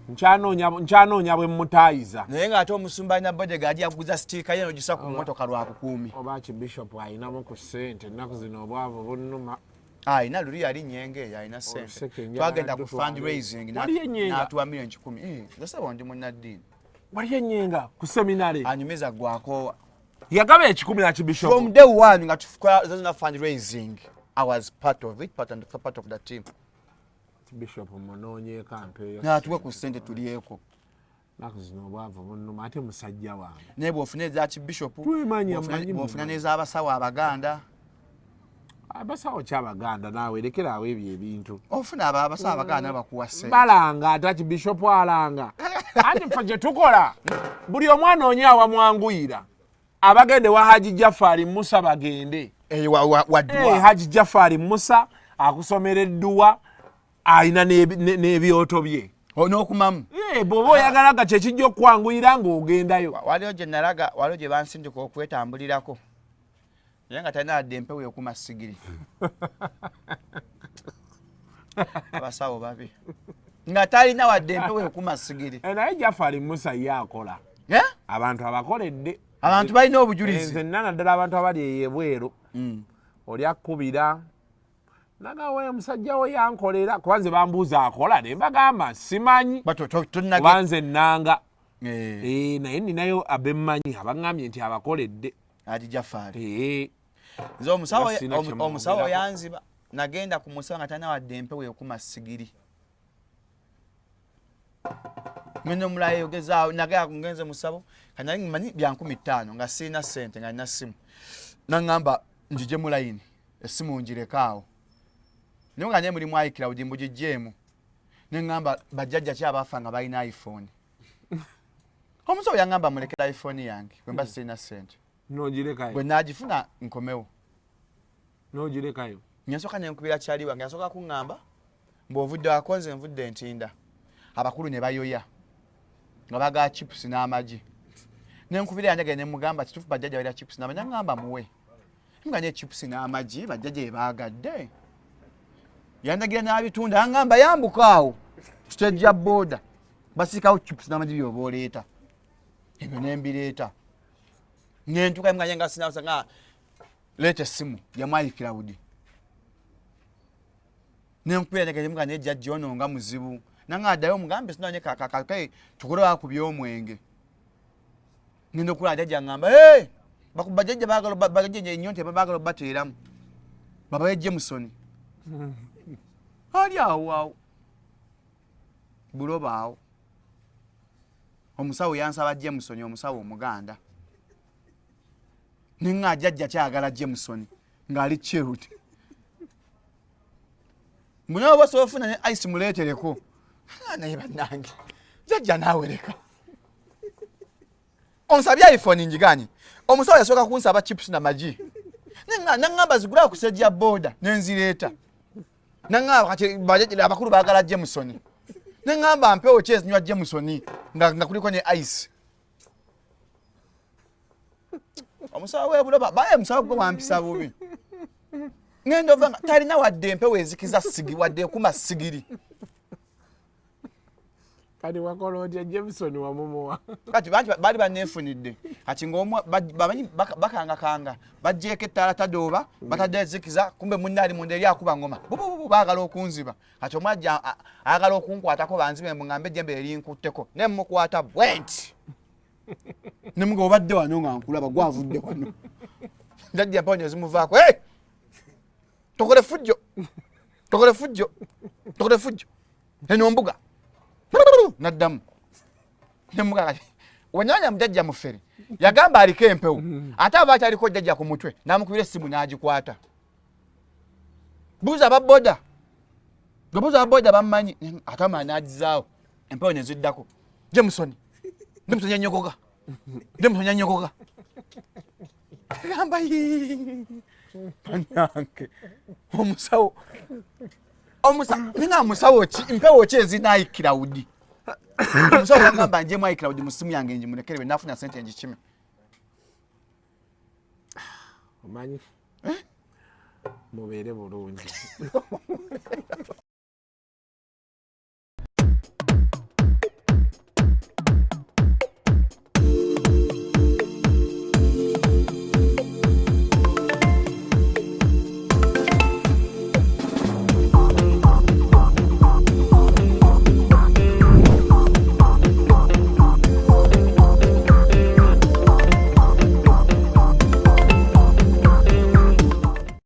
Speaker 3: Nkyanoonya bwe mmutaayiza.
Speaker 2: Naye ng'ate omusumba alina bodyguard yaguza sitiika ye n'ogisa ku mmotoka lwa bukuumi.
Speaker 3: Oba Archbishop ayinamu ku ssente ennaku zino obwavu bunnuma.
Speaker 2: Alina luli yali nnyenga eyo alina ssente. Twagenda ku fundraising n'atuwa 1,000,000 100. Nze ssebo ndi munnaddiini.
Speaker 3: Waliyo ennyenga ku seminary.
Speaker 2: Anyumiza gwakoowa.
Speaker 3: Yagaba 1,000 Archbishop.
Speaker 2: From day one nga tukola zonna fundraising. I was part of it, part of the team.
Speaker 3: Bishop munoonyeeko ampeeyo.
Speaker 2: N'atuwe ku ssente tulyeko.
Speaker 3: Nnaku zino obwavu bunnuma ate musajja wange.
Speaker 2: Naye bw'ofuna eza Archbishop, bw'ofuna n'ez'abasawo Abaganda.
Speaker 3: Abasawo ki Abaganda naawe lekera awo ebyo ebintu.
Speaker 2: Ofuna abasawo Abaganda bakuwa ssente.
Speaker 3: Balanga ate Archbishop alanga. Anti ffe kye tukola buli omwana onye awamwanguyira. Abagende wa Haji Jafari Musa bagende. Haji Jafari Musa akusomera edduwa alina n'ebyoto bye.
Speaker 2: N'okumamu.
Speaker 3: Bw'oba oyagala nga kye kijja okukwanguyira ng'ogendayo.
Speaker 2: Waliwo gye nalaga, waliwo gye bansindika okwetambulirako. Naye nga talina wadde empewo ekuma sigiri. Abasawo babi. Nga talina wadde empewo ekuma sigiri.
Speaker 3: Naye Jafari Musa ye akola. Abantu abakoledde.
Speaker 2: Abantu balina obujulizi.
Speaker 3: Nze nna naddala abantu abali eyo ebweru. Oli akkubira. Nagawe musajja we yankolera kuba nze bambuuza akola ne mbagamba simanyi. Kuba nze nnanga. Naye nninayo abemmanyi abaŋŋambye nti abakoledde.
Speaker 2: Haji Jafari. Nze omusawo yanziba nagenda ku musawo nga talina wadde empewo ekuma sigiri. Ngenda omulala yogezaawo nagenda ngenze musabo kanali mmanyi bya 5,000 nga sirina ssente nga nina ssimu. Naŋŋamba njije mu layini essimu ngireke awo. Naye nga naye mulimu iCloud mbugiggyemu. Ne ŋŋamba bajjajja ki abaafa nga balina iPhone. Omusawo yaŋŋamba mulekere iPhone yange bwe mba sirina ssente.
Speaker 3: N'ogirekayo.
Speaker 2: Bwe naagifuna nkomewo.
Speaker 3: N'ogirekayo.
Speaker 2: Nyasoka nenkubira kyali wange, yasooka kuŋŋamba mbw'ovudde wakonze nvudde Ntinda, abakulu ne bayoya nga bagala chips n'amagi. Nenkubira yanjagala ne mugamba, kituufu bajjajja balya chips n'amagi? Naŋŋamba muwe nga ne chips n'amagi bajjajja bye baagadde. Yandagira n'abitunda, aŋŋamba yambuka awo stage ya boda basiikawo chips n'amagi byoba oleeta ebyo, nembireeta nentuka nga nga sinawusa nga leeta essimu yamwayikira budi. Nenkubira nyaga naye jjajja ono nga muzibu, nanga addayo omugambe sinanye kakakae tukole ku byomwenge. Ngenda okulaba jjajja ngamba, "Hey, bajjajja baagala bajjajja ennyonta baagala obateeramu babawe Jameson." Ali awo awo buloba awo omusawo yansaba Jameson, omusawo omuganda, neŋŋa jjajja kyagala Jameson ng'ali chilled munawe bose ofuna ne ice muleetereko. Ah, naye bannange jjajja naawereka onsabye iPhone njiganye. Omusawo yasooka kunsaba chips na magi, naŋŋamba zigula ku stage ya boda, nenzireeta. Naŋŋamba kati abakulu baagala Jameson, neŋŋamba mpewo ki ezinywa Jameson nga kuliko ne ice? Omusawo w'ebuloba baye omusawo gwe wampisa bubi, ŋŋenda ova nga talina wadde empewo ezikiza sigi wadde ekuma sigiri.
Speaker 3: Kati wakola otya? Jameson wamumuwa?
Speaker 2: Kati bangi baali baneefunidde, kati ngaomu bamanyi bakangakanga bagjeeko ettaala tadooba, batadde ezikiza, kumbe munne ali munda eri akuba ngoma bubububu baagala okunziba. Kati omu ajja ayagala okunkwatako banzibe, mbu ŋŋambe ejjembe erinkutteko, ne mukwata bwenti nemuga obadde wano nga nkulaba gwavudde wano. Jajja mpawo nezimuvaako, "Hey! Tokole fujjo, tokole fujjo, tokole fujjo eno mbuga." Naddamu nemuga kati wanyanya mujajja mufere yagamba aliko empewo ate aba akyaliko jjajja ku mutwe, namukubira essimu n'agikwata. Buuza ababoda, gebuuza ababoda bammanyi, ate amala n'agizaawo empewo neziddako. Jameson, Jameson yanyogoga, Jameson yanyogoga. Gamba bannange omusawo ninga musawo ki mpewo ki ezina iCloud? Omusawo yagamba njemu iCloud mu simu yange njimulekere, bwe nafuna sente njikime.
Speaker 3: Omanyi mubeere bulungi.